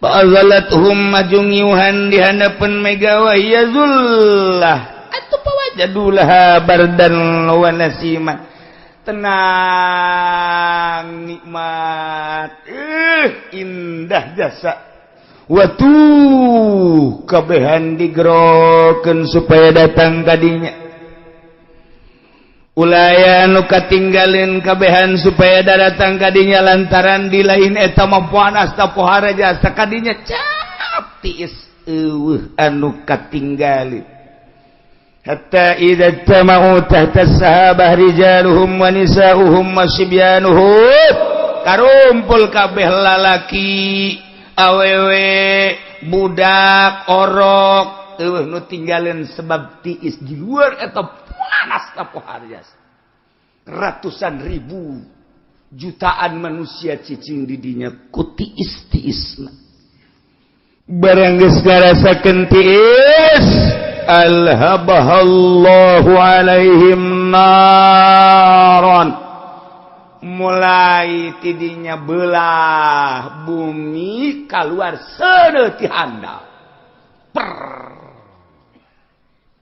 Fa'azalathum majungiuhan di hadapan mega wa hiya zullah atuh pawajadulah bardan wa nasiman. Tenang nikmat, indah jasa. Watuh kabehan digerokeun supaya datang kadinya. Ulaya nu katinggalin kabehan supaya datang kadinya lantaran di lain eta mah panas ta pohara jasa kadinya cap tiis eueuh anu katinggalin. Hatta idza tama'u tahta sahabah rijaluhum wa nisa'uhum wa sibyanuhum, karumpul kabeh lalaki awewe budak orok eueuh nu tinggalin sebab tiis di luar eta panas ta pohara jasa. Ratusan ribu jutaan manusia cicing di dinya ku tiis-tiisna. Barang geus ngarasakeun tiis, alhabahallahu alaihim naron, mulai tidinya belah bumi keluar seuneu ti handap.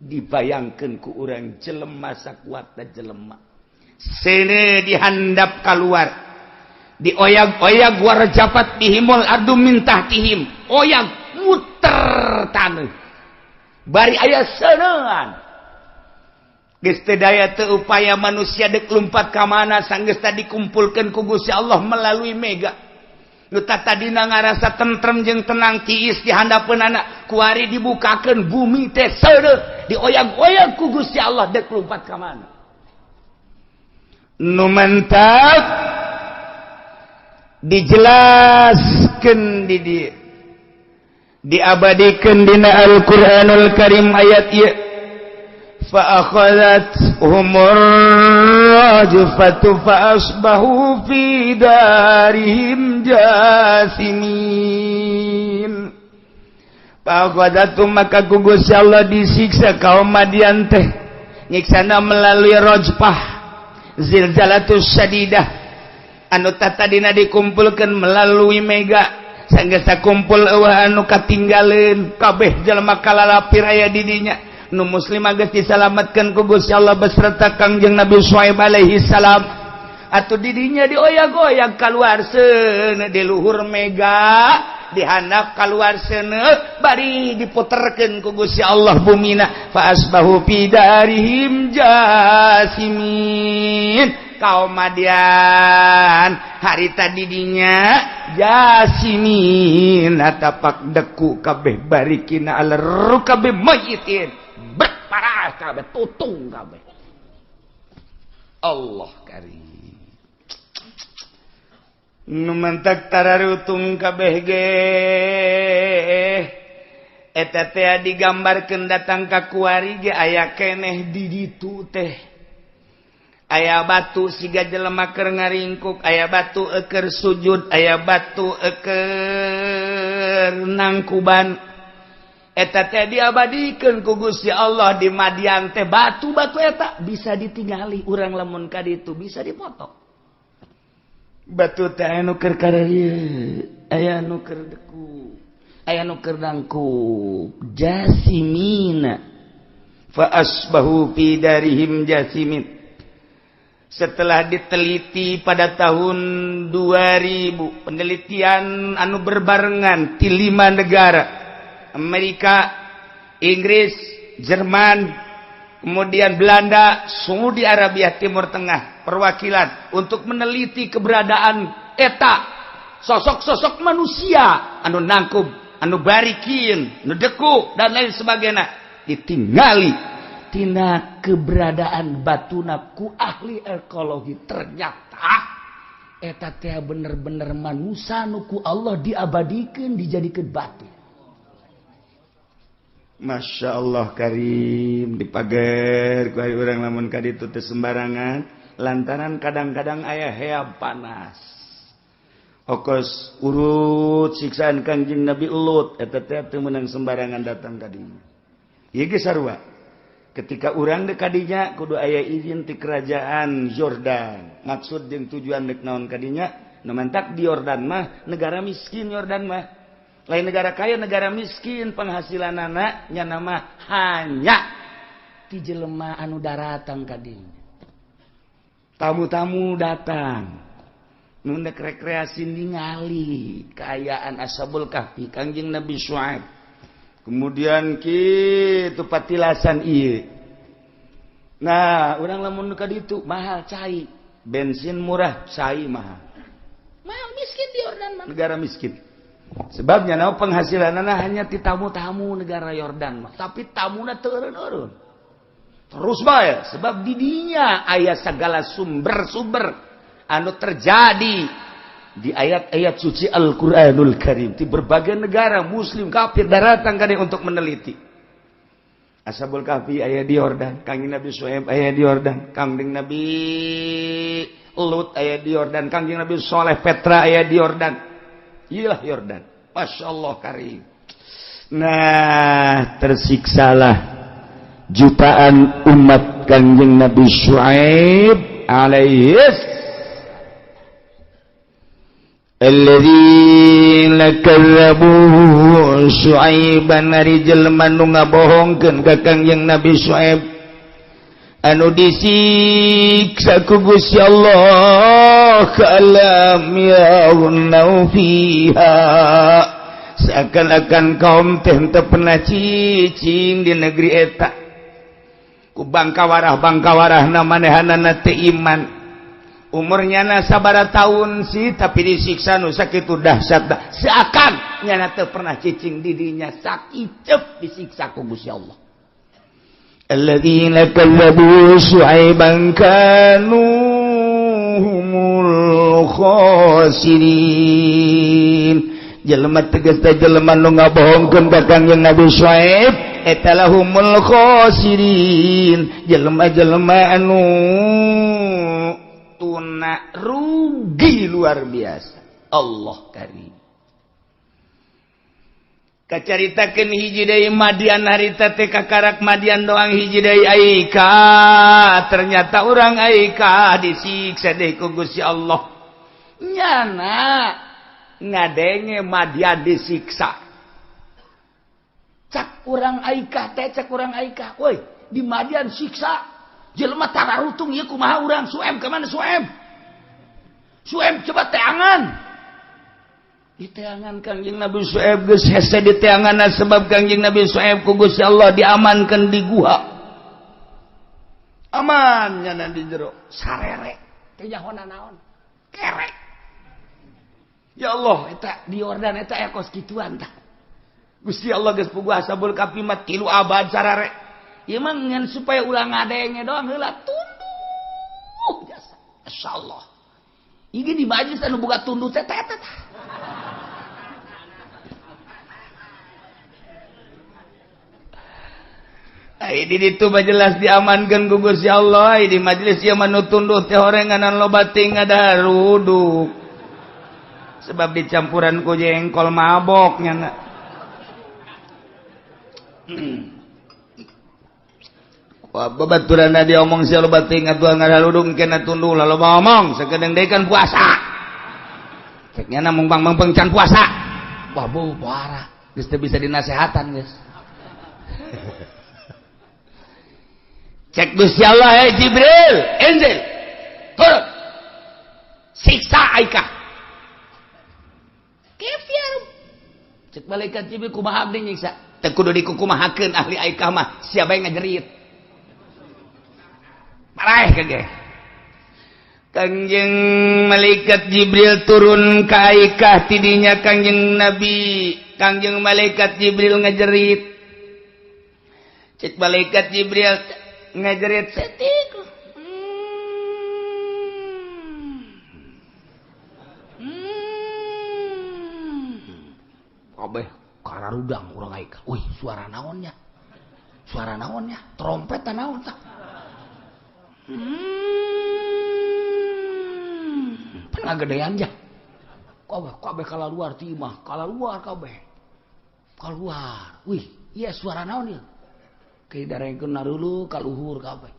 Dibayangkeun ku urang jelema sakuatna jelema seuneu dihandap keluar, dioyag-oyag warjapat bihimul ardu min tahtihim, oyag muter taneuh bari aya seuneuan. Geus teu daya teu upaya manusia deuk lumpat ka mana sanggeus tadi dikumpulkeun ku Gusti Allah melalui mega. Nu tadina ngarasa tentrem jeung tenang tiis di handapeunana, kuari dibukakeun bumi teh seuneuh dioyag-oyag ku Gusti Allah deuk lumpat ka mana. Nu mantap dijelaskeun di dieu, diabadikeun dina Al-Qur'anul Karim ayat ieu. Fa akhadhathumur rajfatu fa asbahu fi darihim jasimin. Fa akhadhathum, maka ku Gusti Allah disiksa kaum Madian teh, nyiksana melalui rajfah zilzalatus syadidah anu tadina dikumpulkeun melalui mega. Sanggeus kumpul eueuh anu katinggaleun kabeh jelema kalalapir aya di dinya. Nu muslim geus disalametkeun ku Gusti Allah beserta Kangjeng Nabi Syuaib alaihi salam. Atuh di dinya dioyag-oyag kaluar seuneu di luhur mega, dihandap kaluar seuneu bari diputerkeun ku Gusti Allah bumina. Fa asbahu fi darihim jasimin. Kaum Madian harita didinya jasimin tapak deku kabeh barikina ala rukabe mayitin berparah kabeh tutung kabeh. Allah karim nu mantak tararutung kabeh ge eta teh digambarkeun datang ka kuari ge aya keneh di ditu teh. Aya batu siga jelema keur ngaringkuk, aya batu eukeur sujud, aya batu eukeur nangkuban. Eta teh diabadikeun ku Gusti Allah di Madian teh batu-batu eta bisa ditingali urang lamun ka ditu bisa dipoto. Batu teh aya nu keur kararieu, aya nu keur deku, aya nu keur nangkub. Jasimina fa asbahu fi darihim jasimin. Setelah diteliti pada tahun 2000, penelitian anu berbarengan di 5 negara, Amerika, Inggris, Jerman, kemudian Belanda, Saudi Arabia, Timur Tengah, perwakilan untuk meneliti keberadaan eta sosok-sosok manusia anu nangkub, anu barikin, anu deku dan lain sebagainya, ditinggali Tina keberadaan batuna ku ahli ekologi ternyata eta teh bener-bener manusia nu ku Allah diabadikeun dijadikeun batu. Masya Allah Karim dipager ku urang lamun ka ditu teu sembarangan lantaran kadang-kadang aya heab panas. Okos urut siksaan Kangjeng Nabi Lut eta teh teu meunang sembarangan datang ka dinya. Ieu ge sarua. Ketika urang dek kadinya kudu aya izin ti kerajaan Yordan. Maksud jeung tujuan dek naon kadinya? Nu mantak di Yordan mah negara miskin Yordan mah. Lain negara kaya, negara miskin penghasilanana nya nama hanya ti jelema anu daratang kadinya. Tamu-tamu datang. Nu dek rekreasi ningali kaayaan Ashabul Kahfi Kangjeng Nabi Syuaib. Kemudian kitu patilasan ieu. Nah, urang lamun ka ditu mahal cai, bensin murah, cai mahal. Mahal miskin di Yordan mah. Negara miskin. Sebabnya naon penghasilanana hanya ti tamu-tamu negara Yordan mah, tapi tamuna teu eureun-eureun. Terus bae sebab di dinya aya segala sumber-sumber anu terjadi di ayat-ayat suci Al-Qur'anul Karim di berbagai negara muslim kafir datang ka untuk meneliti. Ashabul Kahfi aya di Yordan, Kangjeng Nabi Syuaib aya di Yordan, Kangjeng Nabi Lut aya di Yordan, Kangjeng Nabi Soleh Petra aya di Yordan. Iyalah Yordan. Masya Allah Karim. Nah, tersiksalah jutaan umat Kangjeng Nabi Syuaib alaihis alladzina kadzabu Syuaiban ari jelema nu ngabohongkeun ka Kangjeng Nabi Syuaib anu disiksa ku Gusti Allah kalam yaghnaw fiha seakan-akan kaum teh teu pernah cicing di negeri eta ku bangkawarah-bangkawarahna manehanana teu iman umurnya na sabara tahun sih tapi disiksa nu sakitu dahsyat seakan nyana teu pernah cicing di dinya sakicep disiksa ku Gusti Allah. Alladzina kadzabu Syuaiban kanu humul khasirin. Jelema tegas teh jelema nu ngabohongkeun ka Kangjeng Nabi Syuaib eta lahumul khasirin, jelema-jelema anu tuna rugi luar biasa. Allah Karim. Kacaritakeun hiji deui Madian harita teh kakarak Madian doang hiji deui Aika. Ternyata urang Aika disiksa deui ku Gusti Allah. Nyana ngadenge Madian disiksa. Cak urang Aika teh cak urang Aika, woi di Madian siksa. Jelema tararutung ieu kumaha urang Suem ka mana Suem? Suem coba teangan. Diteangan Kangjeng Nabi Syuaib geus hese diteanganna sebab Kangjeng Nabi Syuaib ku Gusti Allah diamankan di guha. Aman nyana di jero sarere teh nyahona naon? Kerek. Ya Allah eta di Yordan eta aya kos kituan tah. Gusti Allah geus puguh Ashabul Kahfi mah 3 abad sarare. Ieu mah ngan supaya ulah ngadenge doang heula tunduh jasa. Masyaallah. Ieu di majelis anu boga tunduh teh teh teh. Ai di ditu mah jelas diamankeun ku Gusti Allah. Ai di majelis ieu mah nu tunduh teh horenganan loba ting ngadaruduk. Sebab dicampuran ku jengkol mabok nyana. Wah, babaturanna diomong sia loba ting atuh ngadaruduk kena tunduh lalu ngomong sakedeung deui kan puasa. Cek nyana mung bang-bang can puasa. Wah, bau parah. Geus teu bisa dinasehatan geus. Cek Gusti Allah, hey Jibril, Inzil, turun, siksa Aika. Kefir. Cek malaikat Jibril kumaha abdi nyiksa? Teu kudu dikukumahakeun ahli Aika mah, siapa yang ngajerit? Paraeh kage. Kangjeng malaikat Jibril turun ka Aika tidinya Kangjeng Nabi, Kangjeng malaikat Jibril ngajerit. Cek malaikat Jibril, Ngajerit setik. Kabeh kararudang urang aing. Wih, suara naonnya? Suara naonnya? Trompet naon tah? Pangagedean ja. Kabeh kabeh kalaluar ti imah, kalaluar kabeh. Keluar. Wih, iya suara naon ieu? Ke darengkeun narulu ka luhur kabeh.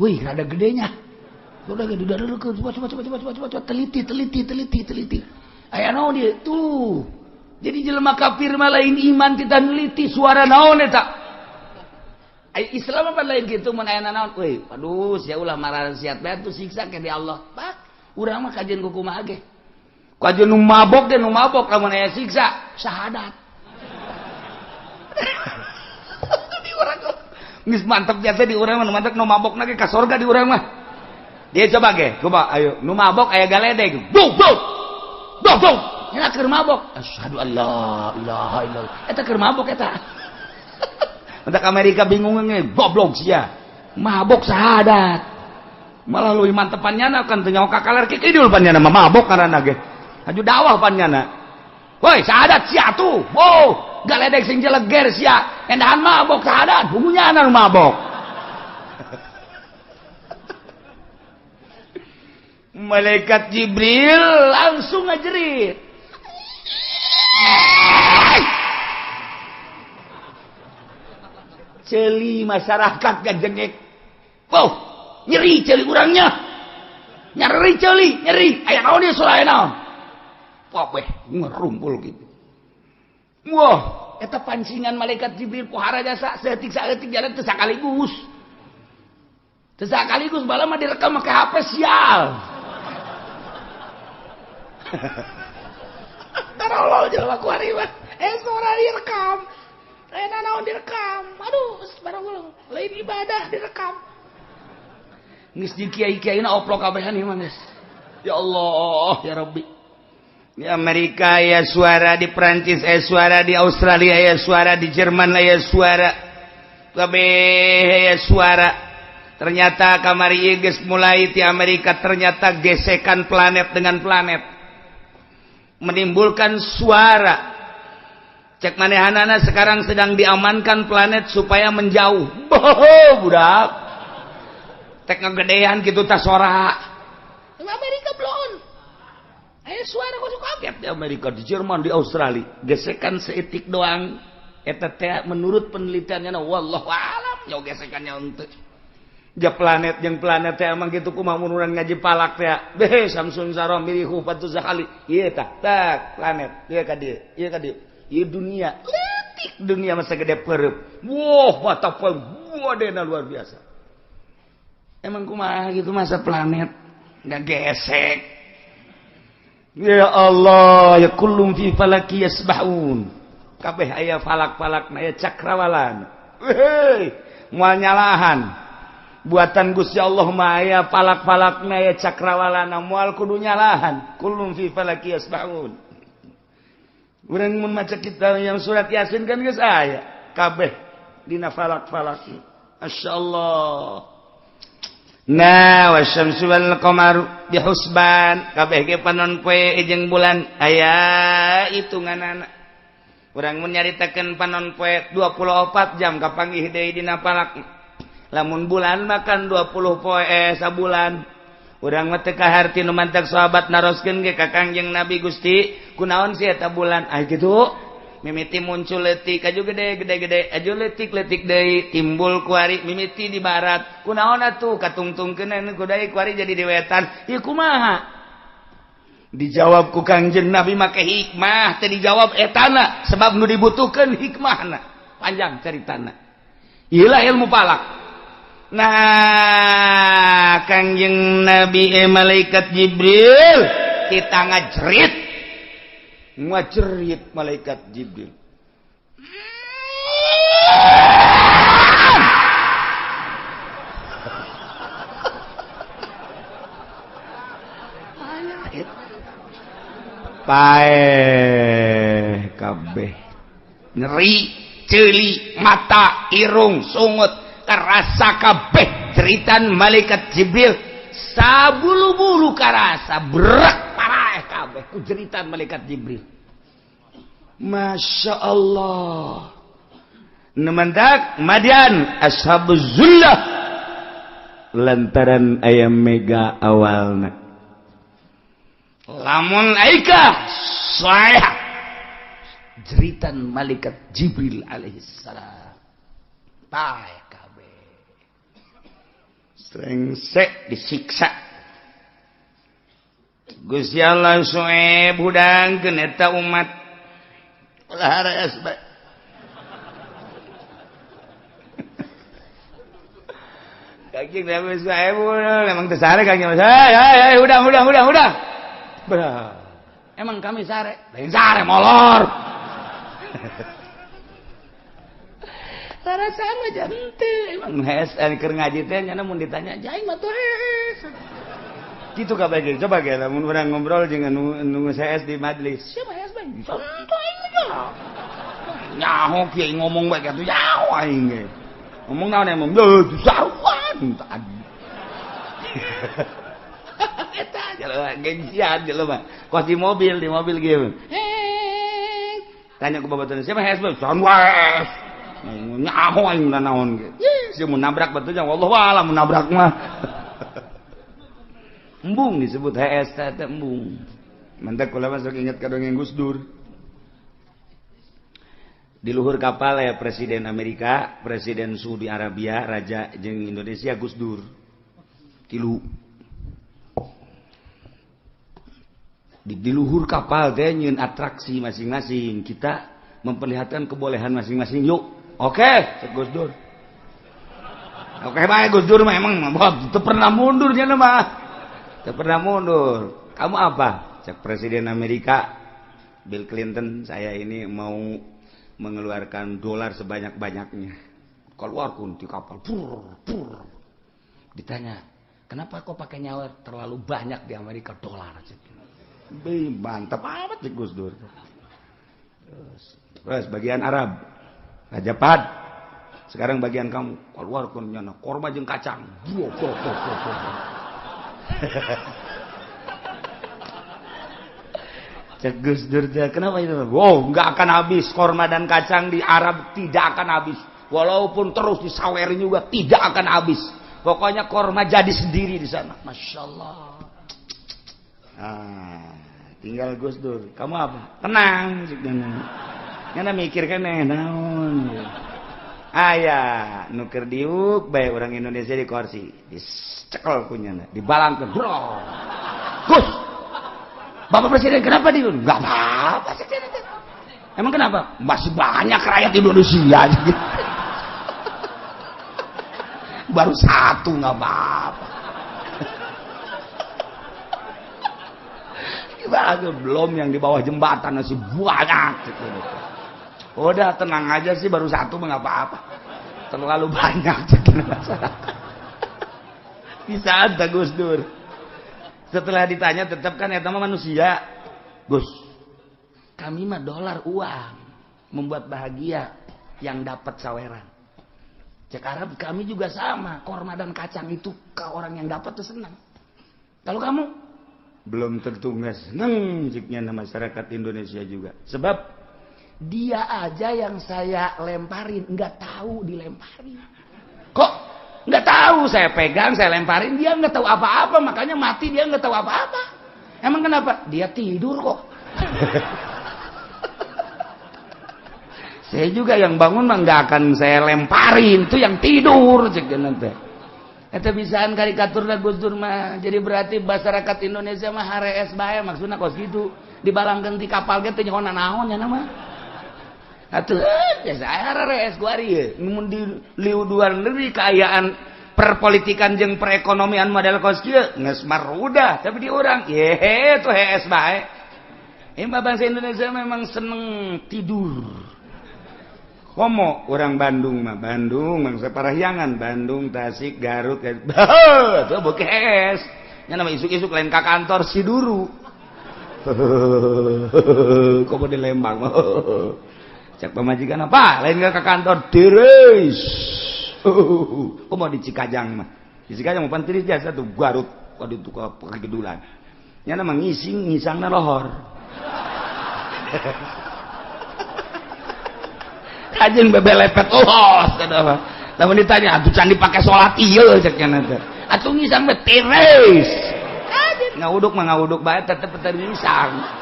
Wih, rada gedenya. Udah gede dareukeun, coba coba coba coba coba coba teliti teliti teliti teliti. Aya naon ieu? Tuh. Jadi jelema kafir mah lain iman kita neliti suara naon eta. Ai Islam apa lain kitu mun aya naon? Wih, aduh sia ulah marasiat bae tuh siksa ke di Allah. Pak, urang mah kajian ku kumaha ge. Kajian nu mabok ge nu mabok lamun aya siksa syahadat. Di urang geus mantep biasa di urang mah mantep nu mabokna ge ka sorga di urang mah. Dia coba ge, coba ayo nu mabok aya galedeg. Duh duh. Duh duh. Eta keur mabok. Asyhadu alla ilaha illallah. Eta keur mabok eta. Mentak Amerika bingung nge, goblok sia. Mabok syahadat. Malah leuwih mantepan nyana kan teu nyaho ka kaler kidul pan nyana mah mabok ngaranna ge. Haju dakwah pan nyana. Woi, syahadat sia tuh. Oh, galedeg sing jeleger sia. Endahan mabok syahadat, bungu nyana nu mabok. Malaikat Jibril langsung ngajerit. Celi masyarakat gajengek. Wow, nyeri celi urangnya. Nyeri celi, nyeri. Aya naon ieu suara naon? Kabeh ngerumpul gitu. Wah, eta pancingan malaikat Jibril pohara jasa saeutik saeutik jalan teu sakaligus. Teu sakaligus bala mah direkam make HP sial. Tarolol jelema ku ari mah. Suara direkam. Lain naon direkam. Aduh, barang lain ibadah direkam. Geus di kiai-kiaina oplok kabehan ieu mah geus. Ya Allah, ya Rabbi. Di Amerika ya suara, di Prancis ya suara, di Australia ya suara, di Jerman ya suara. Kabeh ya suara. Ternyata kamari ieu geus mulai di Amerika ternyata gesekan planet dengan planet menimbulkan suara. Cek manehanana sekarang sedang diamankan planet supaya menjauh. Boh, budak. Tek ngegedean gitu tas sora. Amerika belum. Suara kok kaget di Amerika, di Jerman, di Australia. Gesekan seetik doang. Eta teh menurut penelitiannya wallahu alam yo gesekannya henteu. Ja planet jeung planet teh emang kitu kumaha mun urang ngaji palak teh. Beh Samsun Sarom mirihu patu zakali. Ieu tah, tak planet. Ieu ka dieu, ieu ka dieu. Ieu dunia, leutik dunia masa gede pereup. Wah, mata poe wadena luar biasa. Emang kumaha gitu masa planet nggak gesek. Ya Allah, ya kullum fi falaki yasbahun. Kabeh aya falak-falak aya cakrawalan. Hei, moal nyalahan. Buatan Gusti Allah mah aya falak-falakna aya cakrawalana moal kudu nyalahan. Kullum fi falaki yasbahun. Urang mun maca kitab yang surat Yasin kan geus aya kabeh dina falak-falak. Masyaallah. Nah, wasyamsu wal qamaru bihusban, kabeh ge panon poe jeung bulan aya hitunganana. Urang mun nyaritakeun panon poe 24 jam kapanggih deui dina falak. Lamun bulan makan 20 poe sabulan. Urang mah teu kaharti nu mantak sahabat naroskeun ge ka Kangjeng Nabi Gusti, kunaon sih eta bulan? Ah kitu. Mimiti muncul leutik aju gede gede gede aju leutik leutik deui timbul kuari mimiti di barat. Kunaon atuh katungtungkeun ku deui kuari jadi di wetan. Ieu kumaha? Dijawab ku Kangjeng Nabi make hikmah, teu dijawab etana sebab nu dibutuhkeun hikmahna. Panjang caritana. Ieu lah ilmu falak. Nah, Kangjeng Nabi malaikat Jibril kita ngajerit. Ngajerit malaikat Jibril. Paeh kabeh. Nyeri, ceuli, mata, irung, sungut, karasa kabeh jeritan malaikat Jibril. Sabulu-bulu karasa berak paraeh kabeh ku jeritan malaikat Jibril. Masya Allah. Nementak Madian ashabuz zullah lantaran ayam mega awalna. Lamun aika saya jeritan malaikat Jibril alaihissalam. Paeh kabeh. Srengsek disiksa. Gusti Allah Su'aib hudangkeun eta umat. Ulah harees bae. Kangjeng Nabi Su'aib emang teu sare Kangjeng. Hei hei hudang hudang hudang hudang. Emang kami sare, lain sare molor. Rasa mah henteu. Emang hees keur ngaji teh nya mun ditanya jai mah tuh hees. Kitu kabeh ge coba ge lamun urang ngobrol jeung anu hees di majelis. Siapa hees bae? Contoh aing mah. Nyaho kieu ngomong bae kitu nyaho aing ge. Ngomong naon emang deuh saruan tadi. Eta jelema gengsian jelema. Kos di mobil ge. Tanya ku babaturan siapa hees bae? Saruan wae. Nyaho aing naon ge. Sia mun nabrak batunya wallahu a'lam mun nabrak mah. Embung disebut hees teh embung. Mantak kula masuk ingat ka dongeng Gus Dur. Di luhur kapal ya Presiden Amerika, Presiden Saudi Arabia, Raja jeung Indonesia Gus Dur. Tilu. Di luhur kapal teh nyieun atraksi masing-masing. Kita memperlihatkan kebolehan masing-masing yuk. Oke, cek Gus Dur. Oke bae Gus Dur mah emang teu pernah mundur nya mah. Teu pernah mundur. Kamu apa? Cek Presiden Amerika Bill Clinton, saya ini mau mengeluarkan dolar sebanyak-banyaknya. Keluar kun di kapal. Pur, pur. Ditanya, "Kenapa kok pakai nyawa terlalu banyak di Amerika dolar?" Be, mantap amat cek Gus Dur. Terus bagian Arab, Raja Pad. Sekarang bagian kamu, keluar kun nyana korma jeung kacang. Cek Gus Dur, kenapa itu? Wow, nggak akan habis korma dan kacang di Arab, tidak akan habis. Walaupun terus disawerin juga tidak akan habis. Pokoknya korma jadi sendiri di sana. Masya Allah. Ah, tinggal Gus Dur. Kamu apa? Tenang. Nyana mikir kan naon. Aya, nu keur diuk bae orang Indonesia di kursi. Dicekel ku nyana, dibalangkeun. Bro. Gus. Bapak Presiden kenapa diuk? Enggak apa-apa sih. Emang kenapa? Masih banyak rakyat Indonesia. Baru satu enggak apa-apa. Belum yang di bawah jembatan masih banyak gitu. Udah tenang aja sih, baru satu mah nggak apa-apa. Terlalu banyak jadi masyarakat. Bisa ada Gus Dur. Setelah ditanya tetap kan eta mah manusia. Gus, kami mah dolar uang membuat bahagia yang dapat saweran. Cek Arab kami juga sama, korma dan kacang itu ke orang yang dapat tuh senang. Kalau kamu belum tentu nggak seneng jiknya masyarakat Indonesia juga. Sebab dia aja yang saya lemparin nggak tahu dilemparin. Kok nggak tahu saya pegang, saya lemparin, dia nggak tahu apa-apa, makanya mati dia nggak tahu apa-apa. Emang kenapa? Dia tidur kok. Saya juga yang bangun mah nggak akan saya lemparin, itu yang tidur cek nanti. Eta bisaan karikatur Gus Dur mah. Jadi berarti masyarakat Indonesia mah harees bae maksudna kos gitu. Dibalangkeun ti kapal ge teu nyaho naon nya mah. Atuh biasa harees ku ari ye. Mun di luar negeri kaayaan perpolitikan jeung perekonomian model kos kieu geus marudah, tapi di urang ye tuh hees bae. Emang bangsa Indonesia memang seneng tidur. Komo orang Bandung mah, Bandung bangsa Parahyangan, Bandung, Tasik, Garut, tuh bokes. Nya nama isuk-isuk lain ka kantor si duru. Komo di Lembang. Cek pamajikan apa? Lain ke kantor tiris. Kumaha di Cikajang mah? Di Cikajang mah pan tiris biasa tuh Garut waduh tuh ke kegedulan. Nyana mah ngising ngisangna lohor. Kajeng bebelepet los kada mah. Lamun ditanya atuh can dipake salat ieu cek nya teh. Atuh ngisang mah tiris. Kajen ngauduk mah ngauduk bae tetep teu ngisang.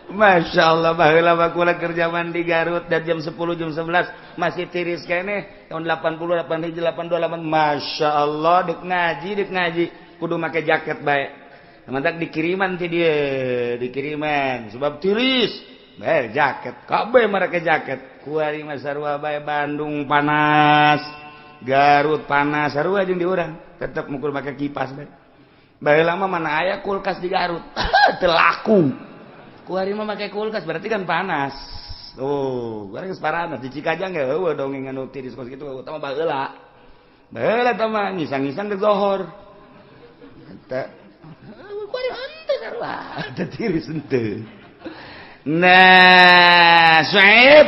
Masya Allah baheula mah kula kerja mandi Garut dan jam 10 jam 11 masih tiris keneh tahun 80 81 82 8 Masya Allah dek ngaji kudu make jaket bae mantak dikiriman ti dieu dikiriman sebab tiris bae jaket kabeh make jaket kuari mah sarua bae Bandung panas Garut panas sarua jeung di urang tetep mukul make kipas bae baheula mah mana aya kulkas di Garut teu laku kuari mah make kulkas berarti kan panas. Oh, kuari geus panas di Cikajang ge heueuh dongeng anu tiris kos kitu utama baheula. Baheula tah mah ngisang-ngisang ke zohor. Eta kuari henteu sarua, teu tiris henteu. Nah, Syuaib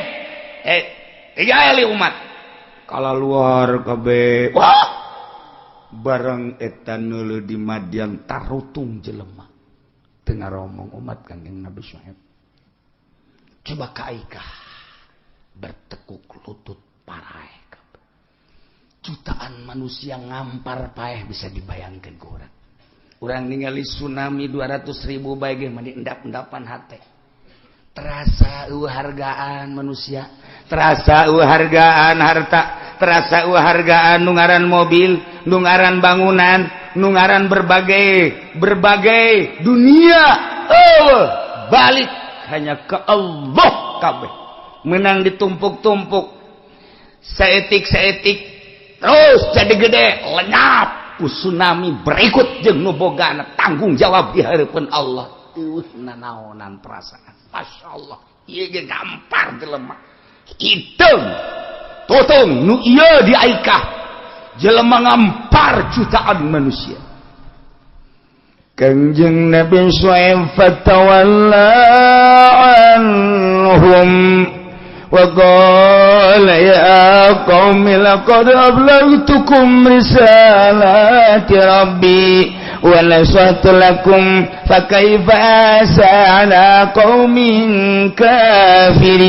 tiga umat. Kala luar kabeh. Wah! Barang eta neuleuh di Madian tarutung jelema. Tengah romong umat Kangjeng Nabi Syuaib. Coba kaikah bertekuk lutut paraeh. Jutaan manusia ngampar paeh bisa dibayangkan ku urang. Urang ningali tsunami 200.000 bae ge mah endap-endapan hate. Terasa eueuh hargaan manusia, terasa eueuh hargaan harta, terasa eueuh hargaan nu ngaran mobil, nu ngaran bangunan, nu ngaran berbagai dunia. Oh, balik hanya ke Allah kabeh. Menang ditumpuk-tumpuk. Saetik-saetik terus jadi gede, lenyap ku tsunami berikut jeung nu bogana tanggung jawab di hareupeun Allah. Eueuh nanaonan perasaan. Masya Allah, ieu ge gampar jelema. Hideung tutung nu ieu di Aikah jelema ngampar jutaan manusia. Kangjeng Nabi Syuaib fatawalla anhum wa qala ya qaumi laqad ablaghtukum risalati rabbi wa nasahtu lakum fa kaifa asa ala qaumin kafirin.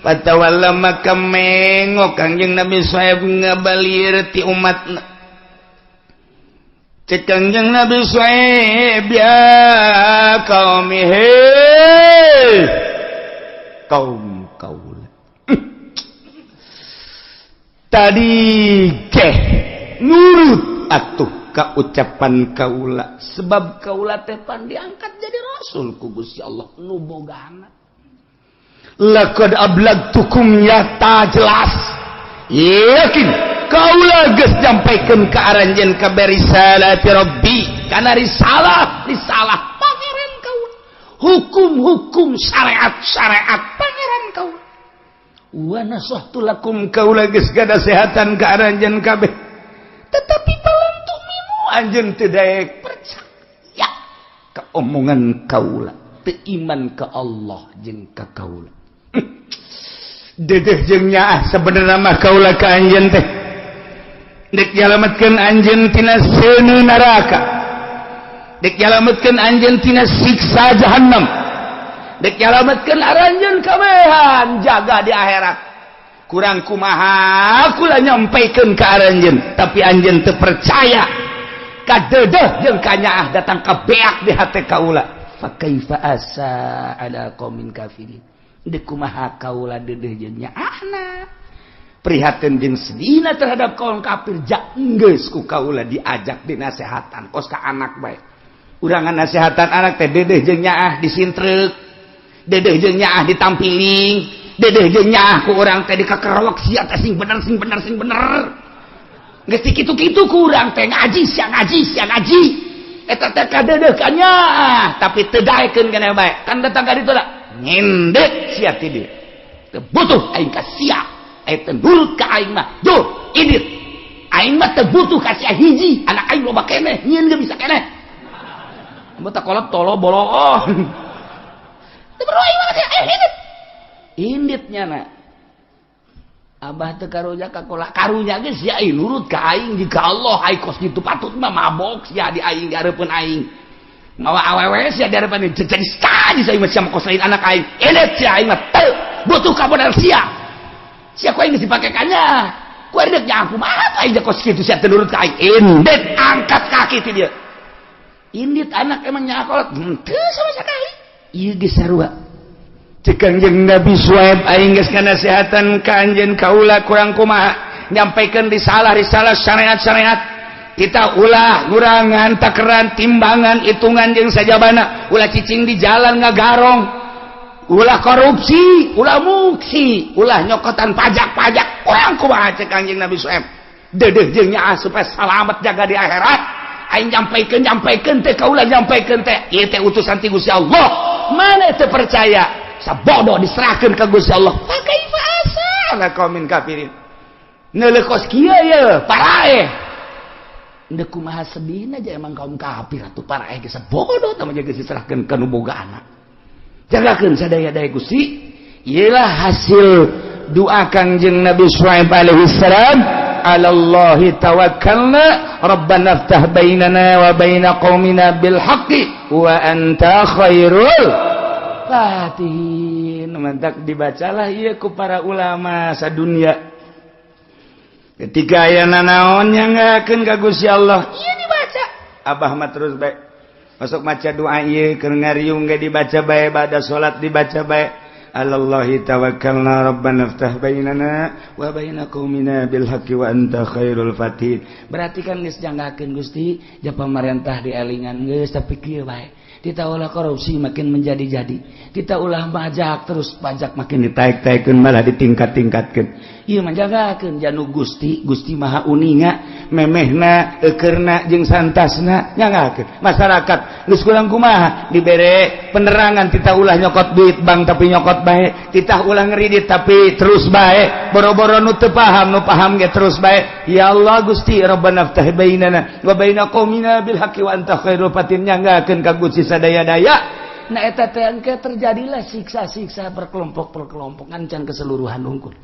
Fatawalla maka mengok Kangjeng Nabi Syuaib ngabalir ti umatna. Cek Kangjeng Nabi Syuaib ya qaumi hei kaum kaula tadi keh nurut atuh ka ucapan kaula sebab kaula teh pan diangkat jadi rasul ku Gusti Allah nu bogana. Laqad ablagtukum nyata jelas yakin kaula geus nyampaikeun ka aranjeun ka risalati rabbi kana risalah pangeran kaula hukum-hukum syariat-syariat pangeran kaula wa nasahtu lakum kaula geus gadasehatan ka aranjeun kabeh tetapi balam tuminu anjeun teu daek percaya ka omongan kaula teu iman ka Allah jeung ka kaula. Dedeh jeung nyaah sebenarnya mah kaula ka anjeun teh dek nyalametkeun anjeun tina seuneu neraka, dek nyalametkeun anjeun tina siksa jahannam, dek nyalametkeun aranjeun kabehan jaga di akhirat. Kurang kumaha kula nyampaikeun ka aranjeun tapi anjeun teu percaya ka dedeh jeung ka nyaah datang ka beak di hate kaula. Fa kaifa asa ala qaumin kafirin. Dek kumaha kaula dedeh jeung nyaahna prihatin jeung sedihna terhadap kaum kafir jak geus ku kaula diajak dinasehatan kos ka anak bae. Urangan nasehatan anak teh dedeh jeung nyaah disintreuk, dedeh jeung nyaah ditampiling, dedeh jeung nyaah ku urang teh dikakerewek sia teh sing bener sing bener sing bener. Geus kitu-kitu ku urang teh ngaji sia ngaji sia ngaji. Eta teh kadedeh ka nyaah tapi teu daekeun kana bae. Kan datang ka ditu da nyendek sia ti dieu. Teu butuh aing ka sia. Aing teu nurut ka aing mah. Duh, indit. Aing mah teu butuh ka sia hiji, anak aing loba keneh, nyieun ge bisa keneh. Mun tak kolot tolo boloon. Teu perlu aing mah ayo indit. Inditnya na. Abah teu karunya ka kolot karunya geus sia nurut ka aing jika Allah aing kos kitu patut mah mabok sia di aing di hareupeun aing. Mawa awewe sia di hareupeun jadi tadi saya mah sia kos lain anak aing. Indit sia aing mah teu butuh kabodar sia. Sia ku aing geus dipake kanya. Ku aing nya aku mah aing kos kitu sia teu nurut ka aing. Indit angkat kaki ti dia. Indit anak emang nyakolot henteu sama sekali. Ieu geus sarua. Cek Kangjeng Nabi Syuaib aing geus nganasehatan ka anjeun kaula kurang kumaha nyampaikan risalah-risalah syariat-syariat. Kita ulah ngurangan takeran timbangan hitungan jeung sajabana, ulah cicing di jalan ngagarong, ulah korupsi, ulah muksi, ulah nyokotan pajak-pajak. Kurang kumaha cek Kangjeng Nabi Syuaib. Dedeh jeung nyaah supaya salamet jaga di akhirat. Aing nyampaikeun teh kaula nyampaikeun teh ieu teh utusan ti Gusti Allah. Mana teu percaya? Sabodo diserahkeun ka Gusti Allah. Fa kaifa asa ala qaumin kafirin. Neuleuh kos kieu ye, paraeh. Endek kumaha sedihna aja emang kaum kafir atuh paraeh geus sabodo tah mah geus diserahkeun ka nu boga anak. Jagakeun sadaya-daya Gusti. Ieulah hasil doa Kangjeng Nabi Syuaib alaihi salam. Alallahi tawakkalna rabbana iftah bainana wa baina qaumina bil haqqi wa anta khairul fatihin. Mantak dibacalah ieu ku para ulama sadunia. Ketika aya nanaon nyanggakeun ka Gusti Allah, ieu dibaca. Abah mah terus bae masuk maca doa ieu keur ngariung ge dibaca bae, bada salat dibaca bae. Alallahi tawakkalna rabbana iftah bainana wa baina qaumina bil haqqi wa anta khairul fatihin. Berarti kan geus janggakeun Gusti, ja pamarentah dielingan geus tapi kieu bae. Kita ulah korupsi makin menjadi-jadi. Kita ulah pajak terus pajak makin ditaik-taikeun malah ditingkat-tingkatkeun. Ieu mah jagakeun janu Gusti, Gusti Maha Uninga, memehna, eukeurna jeung santasna nyanggakeun. Masyarakat geus kurang kumaha dibere penerangan kita ulah nyokot duit bank tapi nyokot bae, kita ulah ngeridit tapi terus bae, boro-boro nu teu paham nu paham ge terus bae. Ya Allah Gusti Rabbana ftah bainana wa baina qaumina bil haqqi wa anta khairul fatihin nyanggakeun ka Gusti sadaya-daya. Nah eta teh engke terjadilah siksa-siksa berkelompok-berkelompok ngancan keseluruhan unggul.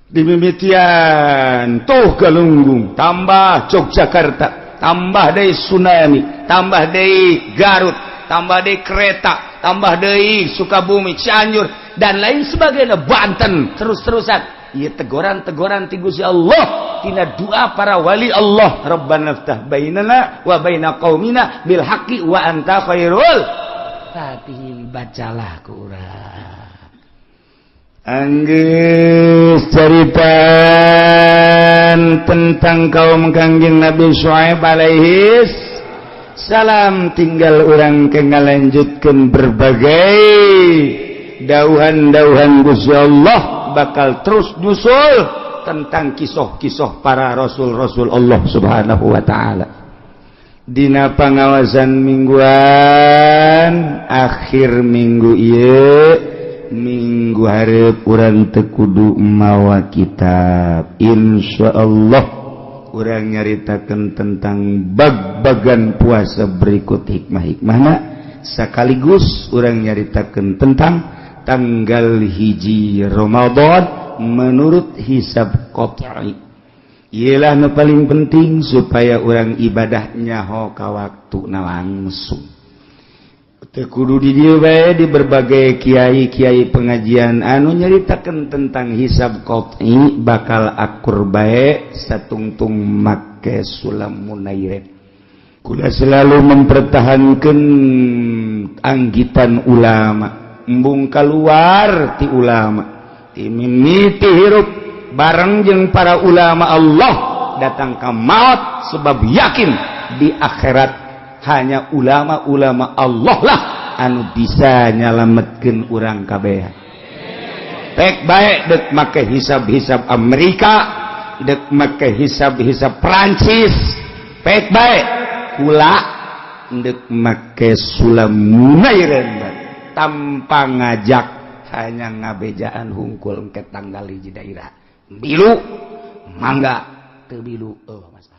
Dimimitian tuh Galunggung, tambah Yogyakarta, tambah deui tsunami, tambah deui Garut, tambah deui kereta, tambah deui Sukabumi, Cianjur dan lain sebagainya, Banten terus-terusan. Ieu teguran-teguran ti Gusti Allah tina doa para wali Allah, Rabbana ftah bainana wa baina qaumina bil haqqi wa anta khairul fatihin. Bacalah ku urang. Anggeus caritan tentang kaum Kangjeng Nabi Syuaib alaihi salam, tinggal urang ke ngalanjutkeun berbagai dauhan-dauhan Gusti Allah bakal terus nyusul tentang kisah-kisah para rasul-rasul Allah Subhanahu wa taala. Dina pangawasan mingguan akhir minggu ieu minggu hareup urang teu kudu mawa kitab, insyaallah urang nyaritakeun tentang bag-bagan puasa berikut hikmah-hikmahna, sekaligus urang nyaritakeun tentang tanggal 1 Ramadan menurut hisab qat'i. Iyalah nu paling penting supaya urang ibadah nyaho ka waktuna langsung. Teu kudu di dieu bae, di berbagai kiai-kiai pengajian anu nyaritakeun tentang hisab qat'i bakal akur bae satungtung make sulam munairin. Kula selalu mempertahankan anggitan ulama, embung keluar ti ulama, ti mimiti hirup bareng jeung para ulama Allah datang ke maut, sebab yakin di akhirat hanya ulama-ulama Allah lah anu bisa nyalametkeun urang kabeh. Pek bae dek make hisab-hisab Amerika, dek make hisab-hisab Prancis, pek bae kula dek make sulam munairan tanpa ngajak, hanya ngabejaan hungkul ke tanggal hiji daerah bilu mangga teu bilu eueuh masalah.